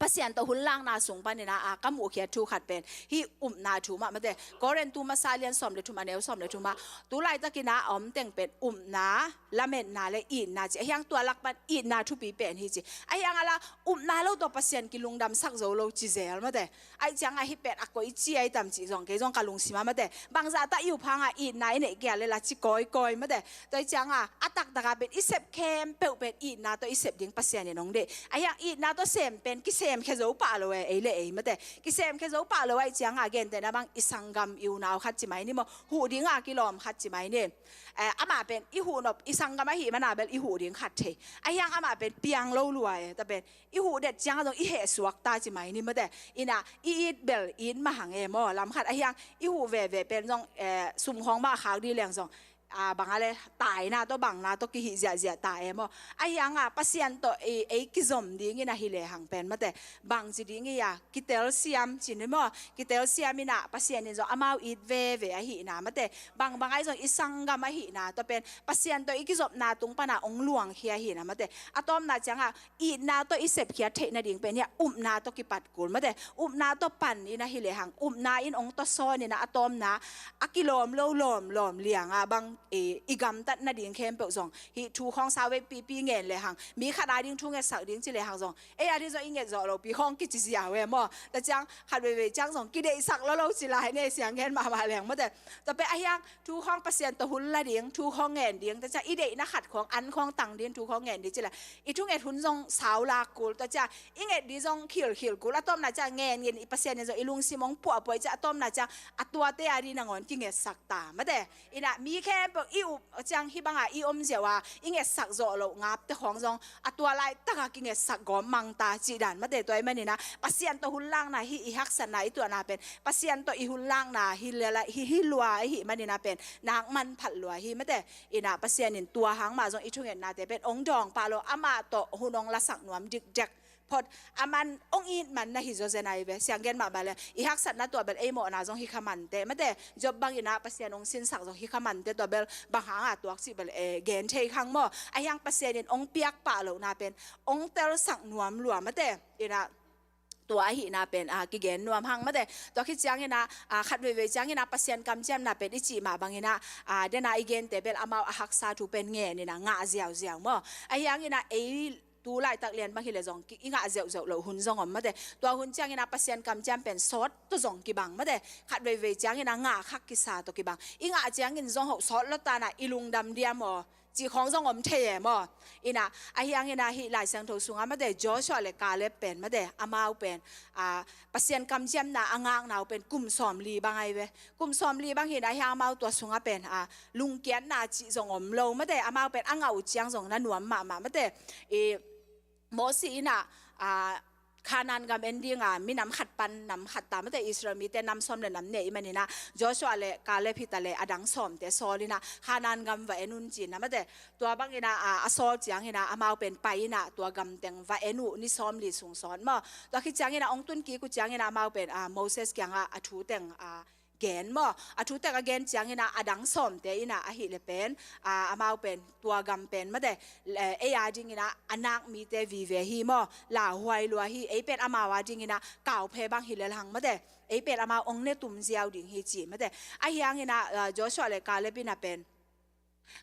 Pasian tawh hun lakna sung panin a, ah, ka muhkhiat thu khat pen hih upna thu mah mate, Korin tu masa lian sawm le thum a neu sawm le thum ah, tu laitakin a a om teng pen upna, lametna le itna ci. Ahi hang tua lak pan itna thupi pen hi ci. Ahi hang a la upna lo tawh Pasian kilungdamsak zo lo ci zel mate. Ahi cianga hih pen a koici ai tam cih zong kei zong ka lungsim a mate. Bangzah tah i up hanga itna i neih kei a le la ci kawikawi mate. Tua ahi cianga a taktak a pen i sep khempeuh pen itna tawh i sep ding Pasian in ong deih. Ahi hang itna tawh sem pen kisem kisemkhia zo pah lo e, ei le ei mate. Kisemkhia zo pah lo ahih cianga gentehna bang i sanggam i unau khat ci mai ni maw, huh dinga kilawm khat ci mai ni. Eh, amah pen i huh nop, i sanggam ahih mana bel i huh ding khat thei. Ahi hang amah pen piang lo lua e, tua pen i huh det cianga zong i hehsuak ta ci mai ni mate. Ina i it bel it mahang e maw, lam khat ahi hang i huh veve pen zong, eh, sum khawng mah khak dih leng zong, ah, bang a le, taina tawh bangna tawh kihih ziahziah ta e maw. Ahi hanga Pasian tawh ei, ei kizom dingin ahi lehang pen mate, bangci ding hi a, kitelsiam ci ni maw. Kitelsiam ina Pasian in zong amau it veve ahihna mate, bangbang ahi zong i sanggam ahihna, tua pen Pasian tawh i kizopna tung pana hong luangkhia ahihna mate. A tawpna cianga itna tawh i sepkhiat theih nading pen hi a, upna tawh kipat kul mate. Upna tawh pan in ahi lehang, upna in hong tawsawn ina a tawpna a kilawm lo lawmlawm lianga bang, eh, i gamtat nading khempeuh zong hih thu khawng sau vei pipi ngen lehang, mi khat a ding thu ngetsak ding ci lehang zong, ei a ding zong i nget zawh lopi khawng kici ziau e maw. Tua ciang khat veivei ciang zong kideihsak lo lo ci lai ne, siang gen mahmah leng mate. Tua pen ahi hang thu khawng Pasian tawh hun la ding, thu khawng ngen ding, tua ciang i deihna khat khawng, an khawng tang ding, thu khawng ngen ding ci leh i thunget hun zong sau lak kul, tua ciang i nget ding zong khilkhil kul. A tawpna ciang ngen ngen i Pasian in zong i lungsim hong puahpuah i ciang a tawpna ciang a tuate a ding nangawn kingetsak ta mate. Ina mi khempeuh i up ciang hih banga i om ziau a i ngetsak zawh loh ngapte khawng zong a tua laitaka kingetsak gawm mang ta cih dan mate. Tua ahih manina Pasian tawh hun lakna hi, i haksatna i tuahna pen Pasian tawh i hun lakna hi lua ahih manina pen nak manphat lua hi mate. Ina Pasian in tua hang mah zong i thungetnate pen hong dawng pah lo, amah tawh hun hong lasak nuam dikdek phot, aman hong it man na hi zawzen ahi ve. Siang gen mahmah le i haksatna tua bel ei mawhna zong hi kha mante mate. Job bangina Pasian hong sinsak zong hi kha mante, tua bel bang hanga tuak cih bel, eh, gen thei khang maw. Ahi hang Pasian in hong piak pah lohna pen hong telsak nuam lua mate. Ina tua ahihna pen, ah, kigen nuam hang mate. Tua khit ciangina, ah, khat veivei ciangina Pasian kamciamna pen i cih mah bangina, ah, dena i gente bel amau a haksa thu pen ngenina ngah ziauziau maw. Ahi hangina ei tu laitak lian bang hileh zong ki, i ngah zeuhzeuh loh hun zong om mate. Tua hun ciangina Pasian kamciam pen sawt tawh zong kibang mate. Khat veivei ciangina ngah khak kisa tawh kibang. I ngah ciangin zong hoh sawt lotana i lungdam dia maw cih khawng zong om thei e maw. Ina ahi hangina hih Lai Siangtho sunga mate, Joshua le Caleb pen mate, amau pen, ah, Pasian kamciamna a ngakna uh pen kum sawmli bang ahi ve. Kum sawmli bang hina ahi hang amau tua sunga pen, ah, lungkiatna cih zong om lo mate, amau pen a ngah uh ciang zong na nuam mahmah mate. I Mosi ina, ah, Kanaan gam en dinga minam khat pan nam khat ta mate, Israel mite nam sawm le nam nih ahih manina Joshua le Caleb hita le a dang sawmte sawl ina Kanaan gam va en un cina mate. Tua bangina, ah, a sawl ciangina amau pen pai ina tua gam teng va en uh ni sawmli sung sawt maw. Tua khit ciangina hong tun kik uh ciangina amau pen, ah, Moses kianga a thu teng, ah, gen maw. A thu teng a gen ciangina a dang sawmte ina ahih le pen, ah, amau pen tua gam pen mate, eh, ei a dingina a nak mite vive hi maw. Lauhuai lua hi, ei pen amau a dingina kauphe bang hi lel hang mate. Ei pen amau hong ne tum ziau ding hi ci mate. Ahi hangina, ah, Joshua le Caleb ina pen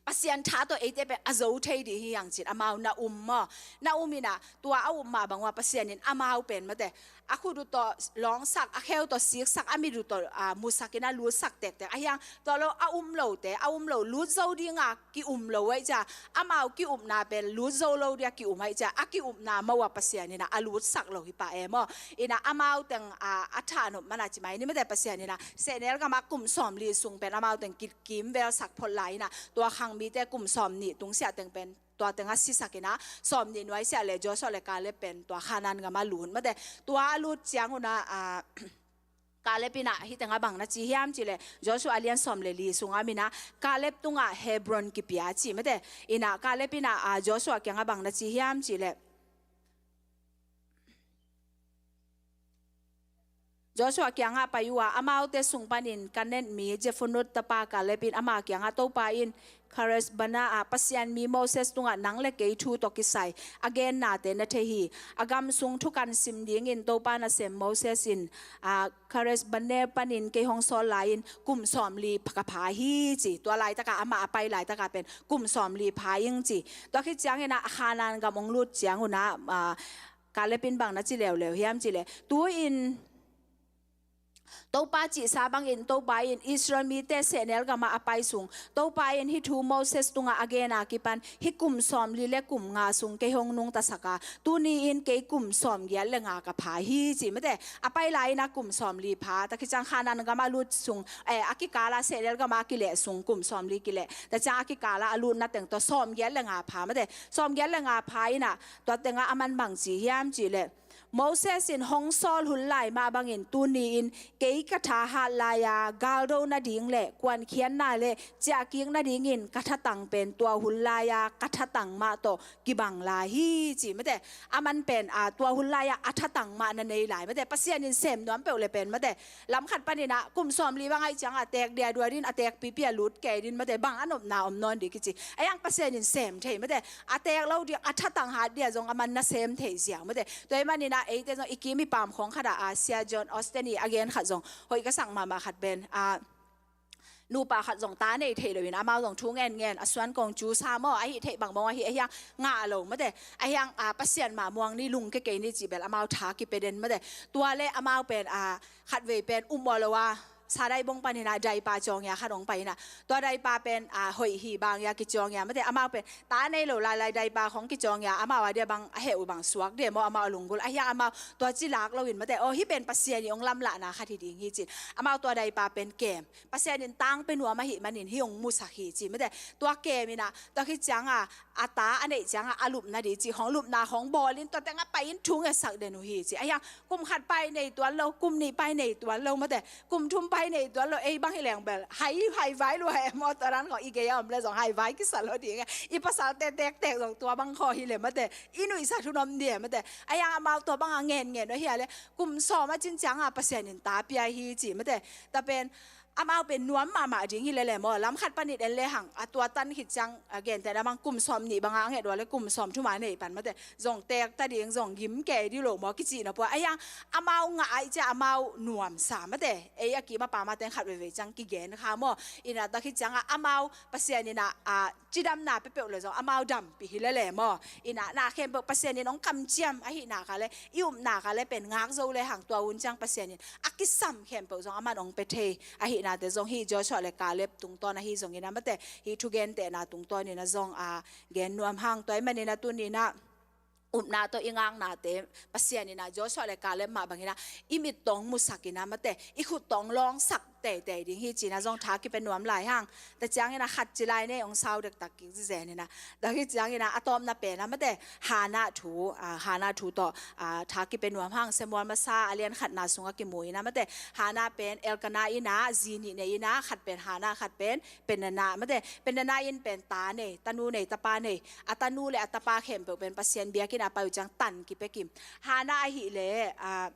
Pasian tha tawh eite pen a zo thei ding hi hang cin amau na um maw. Na um ina tua a um mah bang ua Pasian in amau pen mate, a khut uh tawh lawngsak, a kheu tawh siksak, a mit uh tawh, ah, musak ina lutsak tektek. Ahi hang tua lo a um lote, a um lo lut zo dinga ki-um lo ahih ciang, amau ki-upna pen lut zo lo dia ki-um ahih ciang, a ki-upna mah ua Pasian ina a lutsak lo hi pah e maw. Ina amau teng, ah, a thahnop mana ci mai ni mate, Pasian ina sehnel gama kum sawmli sung pen amau teng ki kimvelsak phot lai ina, tua khang mite kum sawmnih tungsiah teng pen tua tenga sisak ina, sawmnih nuaisiah le Joshua le Caleb pen tua Kanaan gama lut mate. Tua a lut ciang una, ah, Caleb ina hih tenga bang na ci hiam cih le Joshua a lian sawm le li sunga mina Caleb tunga Hebron kipia ci mate. Ina Caleb ina, ah, Joshua kianga bang na ci hiam cih le Joshua kiangah pai uh a, amaute sung panin Kanaan mi Jephunneh tapa Caleb in ama kiangah, Topa in Kadesh Barnea ah Pasian mi Moses tungah nang le kei thu tawh kisai a gennate na thei hi. A gam sung thukan sim dingin Topa nasem Moses in, ah, Kadesh Barnea panin kei hong sawl lai-in kum sawmli pha ka pha hi ci. Tua laitakah amah a pai laitakah pen kum sawmli pha ing ci. Tua khit ciangin ah Kanaan gam hong lut ciangun ah, ah, Caleb in bang na ci leuleu hiam cih leh, tu-in Topa cihsa bangin Topa in Israel mite sehnel gamah a pai sung, Topa in hih thu Moses tungah a gen a kipan hih kum sawmli le kum nga sung kei hong nungtasak a, tuni-in kei kum sawmgiat le nga ka pha hi, ci mate. A pai lai-in a kum sawmli pha, tua khit ciang Kanaan gam a lut sung, eh, a kikal a sehnel gamah a kileh sung kum sawmli kileh, tua ciang a kikal a a lutna teng tawh sawmgiat le nga pha mate. Sawmgiat le nga pha in a, tua tengah aman bang ci hiam cih leh, Moses in hong sawl hun lai mah bangin tuni-in kei ka tha hat lai-a galdo nading le kuankhiatna le ciahkik nadingin ka thatang pen tua hun lai-a ka thatang mah tawh kibang lai hi, ci mate. Aman pen, a, tua hun lai-a a thatang mah na nei lai mate. Pasian in sem nuam peuh le pen mate, lam khat panin a kum sawmli bang ahih ciangah a teek dia dua din, a teek pipi a lut kei din mate, bang a nopna om nawn ding kici. Ahi hang Pasian in sem thei mate. A teek lo ding, a thatang hat dia zong aman na sem thei ziau mate. Tua ahih manin a eite zong i kim i pam khawng khat ah, a, Sia John Osteen i a gen khat zong hoih ka sak mahmah khat pen, a, nupa khat zong ta nei thei loin amau zong thu ngen ngen, a suan kong cu sa maw, ahi theih bang maw, ahi, ahi hang ngah lo mate. Ahi hang, a, Pasian mah muang ni, lungke kei ni cih bel amau tha kipia den mate. Tua le amau pen, a, khatvei pen um aw lo a, sadai bong panin a daipa cawngia khat hong pai in a, tua daipa pen, a, hoih hi bang ia kicawngia mate. Amau pen ta nei lo lailai daipa khong kicawngia, amau a dia bang a heh uh bang suak dia maw, amau a lunggulh. Ahi hang amau tua ci lak loin mate, aw, hih pen Pasian i hong lamlahna khat hi ding hi, ci-in amau tua daipa pen kem. Pasian in tang pia nuam ahih manin hih hong musak hi, ci mate. Tua kem in a, tua khit ciangah a ta a neih ciangah a lupna ding cih khong, lupna khong bawl in tua tengah pai in thu ngetsak den uh hi, ci. Ahi hang kum khat pai nei tuan lo, kum nih pai nei tuan lo mate, kum thum pai nei tuan lo, ei bang hi leng bel hai, haivai lua e maw, tua dan khong i gei a om le zong haivai kisa lo ding e. I pasalte tektek zong tua bang khawng hi le mate, i nuihsat hun om ding e mate. Ahi hang amau tua bang a ngen ngen uh hi a le, kum sawm a cin ciangah Pasian in ta pia hi, ci mate. Tua pen amau pen nuam mahmah ding hi lele maw, lam khat panin en le hang, a tua tan khit ciang, a, gentehna bang kum sawm nih bang a nget uh a le kum sawm thum a nei pan mate, zong teek ta ding, zong gim kei ding lo maw, kicihna pua. Ahi hang amau ngah ahih ciang amau nuamsa mate, ei a kim a pam a teng khat veivei ciang kigen kha maw. In a tua khit ciangah amau Pasian in a, a, cidamna peuhpeuh le zong amau dampih hi lele maw. In a na khempeuh Pasian in hong kamciam ahih nak a le, i up nak a le pen ngak zo le hang tua hun ciang Pasian in a kisam khempeuh zong aman hong pia thei ahihnate zong hih Joshua le Caleb tungtawn ahi zongin a mate, hih thugentehna tungtawn in a zong a gen nuam hang. Tua ahih manin a tuni in a upna tawh i ngaknate Pasian in a Joshua le Caleb mah bangin a i mit tawh hong musak in a mate, i khut tawh hong lawngsak teitei ding hi, ci-in a zong tha kipia nuam lai hang. Tua ciangin a khat ci lai nei, hong sau dektak kik zizen in a. Tua khit ciangin a a tawpna pen a mate, Hannah thu, a, Hannah thu tawh, a, tha kipia nuam hang. Samuel Masa a lian khatna sungah kimu in a mate, Hannah pen Elkanah in a zi nih nei in a, khat pen Hannah, khat pen Peninnah mate. Peninnah in pen ta nei, tanu nei, tapa nei. A tanu le a tapa khempeuh pen Pasian biakinn a pai uh ciang tan kipia kim. Hannah ahih leh, a,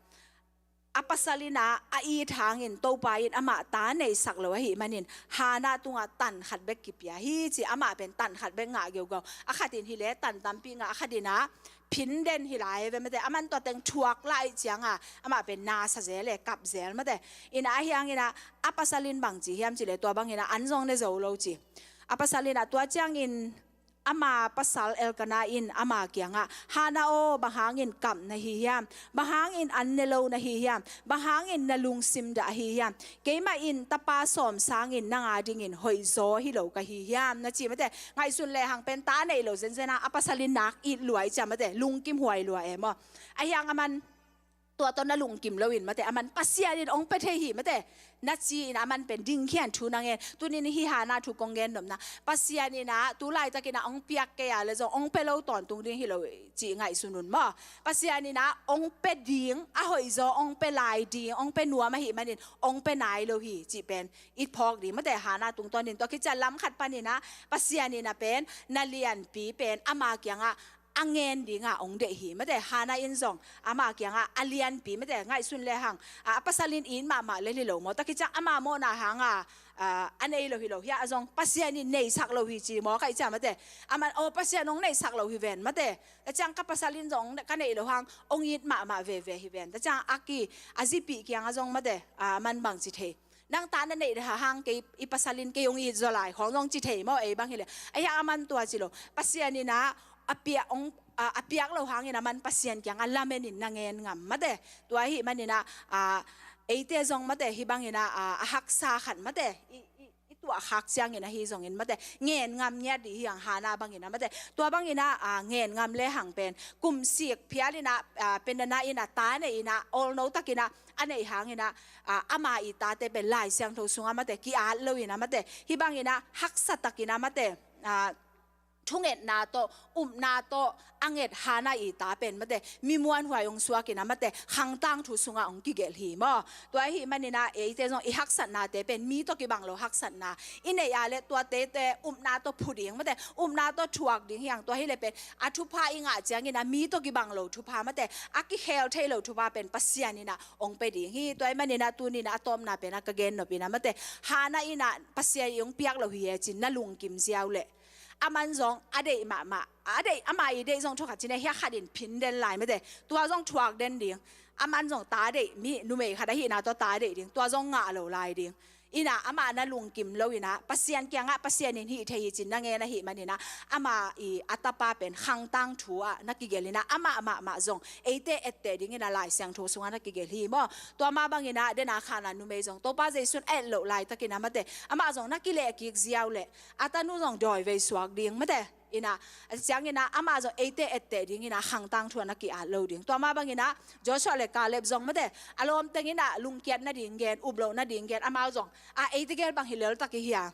a pasal in a a it hangin Topa in amah ta neisak lo ahih manin Hannah tungah tan khat bek kipia hi, ci. Amah pen tan khat bek ngah geugau. A khat in hi le tan tampi ngah, a khat in a phin den hi lai ve mate. Aman tua teng thuak lai ciangah amah pen na sa zel e, kap zel mate. In a ahi hangin a a pasal in bang ci hiam cih leh tua bangin a an zong ne zo lo, ci. A pasal in a tua ciangin ama pasal Elkanah in ama kiangah, Hannah aw, bang hangin kap na hi hiam? Bang hangin an ne lo na hi hiam? Bang hangin na lungsim dah ahi hiam? Keimah in tapa sawm sangin nang a dingin hoihzaw hi lo ka hi hiam, na ci mate. Ngaihsun le hang pen ta neih lo zenzen a a pasal in nak it lua i ci a mate, lungkim huai lua e maw. Ahi hang aman tua tawh na lungkim loin mate, aman Pasian in hong pia thei hi mate, na ci-in aman pen dingkhian thu na ngen. Tuni-in hih Hannah thu kong gen nopna, Pasian in a tu laitakin a hong piak kei a le zong hong pia lo tawntung ding hi lo cih ngaihsun un maw. Pasian in a hong pia ding, a hoihzaw hong pia lai ding, hong pia nuam ahih manin hong pia nai lo hi cih pen i phawk ding mate. Hannah tungtawnin tua khit ciang lam khat panin a Pasian in a pen na lianpi pen ama kiangah a ngen dingah hong deih hi mate. Hannah in zong ama kiangah a lianpi mate, ngaihsun le hang, a, a pasal in it mahmah lel hi lo maw, tua khit ciang ama mawhna hangah, a, a nei lo hi lo hi a, a zong Pasian in neisak lo hi ci maw, ka hih ciang mate. Aman aw, Pasian hong neisak lo hi ven mate, tua ciang ka pasal in zong ka neih lo hang hong it mahmah veve hi ven, tua ciang a ki, a zipih kiangah zong mate, a, aman bang ci thei, nang ta na neih hang kei, i pasal in kei hong it zaw lai khawng zong ci thei maw, ei bang hi leh. Ahi hang aman tua ci lo, Pasian in a, a piak hong, a, a piak lo hangin aman Pasian kiangah lamenin na ngen ngam mate. Tua ahih manin a, a, eite zong mate hih bangin ah, a, a haksa khat mate i, i, i tuahkhak ciangin ahi zongin mate ngen ngam ngiat dih hi hang, Hannah bangin ah mate. Tua bangin ah, a, ngen ngam lehang pen kum sik phial in ah, a, Peninnah in ah ta nei in ah, awlno takin ah a neih hangin ah, a, ama i tate pen Lai Siangtho sungah mate ki-at lo in ah mate, hih bangin ah haksa takin ah mate, a, thungetna tawh, upna tawh a nget Hannah i ta pen mate mi muanhuai hong suak in ah mate, khang tangthu sungah hong kigelh hi maw. Tua ahih manin ah eite zong i haksatnate pen mi tawh kibang lo haksatna i neih a leh tuate, te upna tawh phu ding mate, upna tawh thuak ding hi hang. Tua hi leh pen a thupha i ngah ciangin ah mi tawh kibang lo thupha mate, a kikhel thei lo thupha pen Pasian in ah hong pia ding hi. Tua ahih manin ah tuni in ah a tawpna pen ah ka gen nop in ah mate, Hannah in ah Pasian in hong piak lo hi e ci-in na lungkim ziau leh, aman zong a deih mahmah, a deih, ama i deih zong thukhat ci-in ah hiah khat in phin den lai mate, tua zong thuak den ding. Aman zong ta deih, mi numei khat ahihna tawh ta deih ding, tua zong ngah lo lai ding. In ah amah na lungkim lo in ah Pasian kiangah Pasian in hih thei hi ci-in na ngen ahih manin ah ama i a tapa pen khang tangthu ah na kigelh in ah amah mahmah zong eite etteh dingin ah Lai Siangtho sungah na kigelh hi maw. Tua mah bangin ah den a khan ah numei zong Topa Jesu in a et loh laitakin ah mate, amah zong na kilehkik ziau leh a tanu zong dawivei suak ding mate. In ah, a ciangin ah amah zong eite etteh dingin ah khang tangthu ah na ki-at lo ding. Tua mah bangin ah Joshua le Caleb zong mate, a lawmteng in ah lungkiat nading gen, up loh nading gen, amau zong a, eite gel bang hi lel tak i hi a,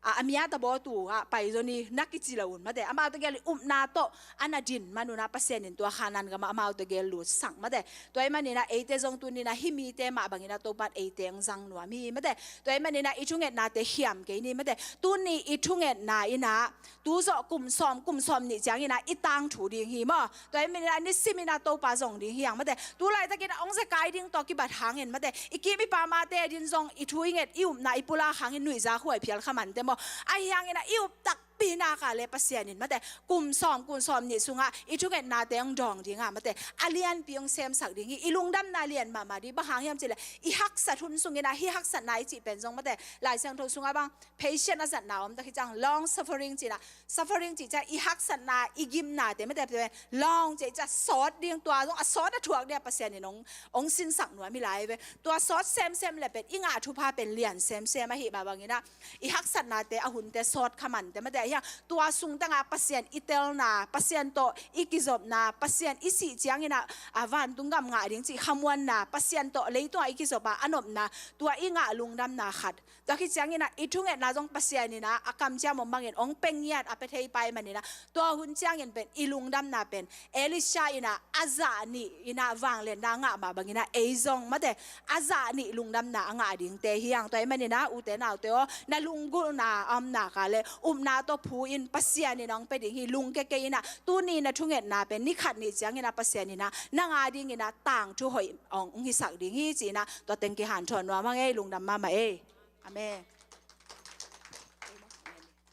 a, a miat a bawtu ah pai zaw ni na kici lo un mate, amau tegel i upna tawh a na din man un ah Pasian in tua Khanaan gamah amau tegel lutsak mate. Tua ahih manin ah eite zong tuni in ah hih mite mah bangin ah Topa in eite hong zang nuam hi mate. Tua ahih manin ah i thungetnate khiam kei ni mate. Tuni i thungetna in ah tu zawh kum sawm, kum sawm nih ciangin ah i tangthu ding hi maw. Tua ahih manin ah nisimin ah Topa zong ding hi hang mate. Tu laitakin ah hong zekai ding tawh kibat hangin mate, i kim i pamte adin zong i thu i nget, i upna i pulak hangin nuihzak huai phial kha mante maw. Ahi hangin ah i up takpi nak a leh Pasian in mate kum sawm, kum sawm nih sungah i thungetnate hong dawng ding a mate, a lianpi hong semsak ding hi. I lungdamna lian mahmah ding, bang hang hiam cih leh i haksat hun sungin ah, hih haksatna i cih pen zong mate, Lai Siangtho sungah bang patient a zatna om tak hi ciang, long suffering ci-in ah, suffering cih ciang i haksatna, i gimnate mate, long cih ciang sawt ding, tua zong a sawt a thuak ding ah Pasian in hong, hong sinsak nuam hi lai ve. Tua sawt semsem leh pen i ngah thupha pen lian semsem ahih mah bangin ah i haksatnate a hunte sawt kha mante mate, ahi hang tua sung tengah Pasian i telna, Pasian tawh i kizopna, Pasian i sih ciangin ah, a, vantung gam ngah ding cih khamuanna, Pasian tawh leitungah i kizop a a nopna, tua i ngah lungdamna khat. Tua khit ciangin ah i thungetna zong Pasian in ah a kamciam om bangin hong pia ngiat a pia thei pa ahih manin ah, tua hun ciangin pen i lungdamna pen Elisha in ah a zah nih in ah vangliatna a ngah mah bangin ah ei zong mate a zah nih lungdamna a ngah dingte hi hang. Tua ahih manin ah ute naute aw, na lunggulhna a om nak a leh upna tawh phu in, Pasian in hong pia ding hi. Lungkia kei in ah tuni na thungetna pen ni khat nih ciangin ah Pasian in ah nang adingin ah tangthu hoih hong, hong hisak ding hi ci-in ah tua teng kihanthawn nuam hang ei. Lungdam mahmah ei. Amen.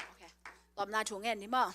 Okay. Tawpna thu ngen ni maw.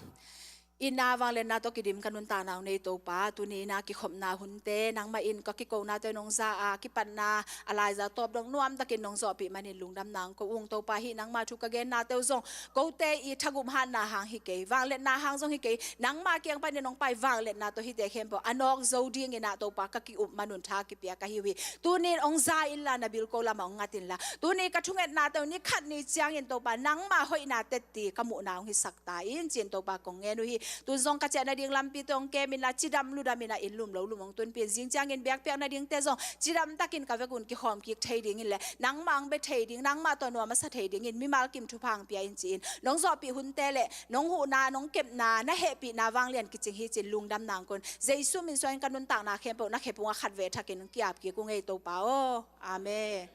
Itna vangliatna tawh kidim ka nuntakna hong nei Topa, tuni in ah kikhopna hunte nangmah in ka kikonate nong za a, kipatna a laiza tawp dong nuamtakin nong zawhpih manin lungdamna hong ko ung Topa. Hih nangmah thu ka gennate uh zong kote i thagup hatna hang hi kei, vangliatna hang zong hi kei, nangmah kiang panin hong pai vangliatna tawh hihte khempeuh a nawk zo dingin ah Topa ka ki-up man un tha kipia ka hi uh hi. Tuni in hong za inla, na bilko lamah hong ngat inla, tuni ka thungetnate uh ni khat ni ciangin Topa nangmah hoihna tetti ka muhna hong hisak ta in ci-in Topa kong ngen uh hi. Tun zong ka ciah nading lampite hong kem inla, cidam ludam in ah inn lum lo lum hong tunpih in, zing ciangin biakpiak nadingte zong cidam takin ka vek un kikhawm kik thei dingin leh nangmah hong bia thei ding, nangmah tawh nuam a sa thei dingin mimal kim thupha hong pia in ci-in nong zawhpih hunte leh nong huhna, nong kepna, na hehpihna vanglian kicing hi ci-in lungdamna hong ko ung. Jesu min suangin ka nuntakna khempeuh na khephungah khatvei thakin hong ki-ap kik ung ei Topa aw. Amen.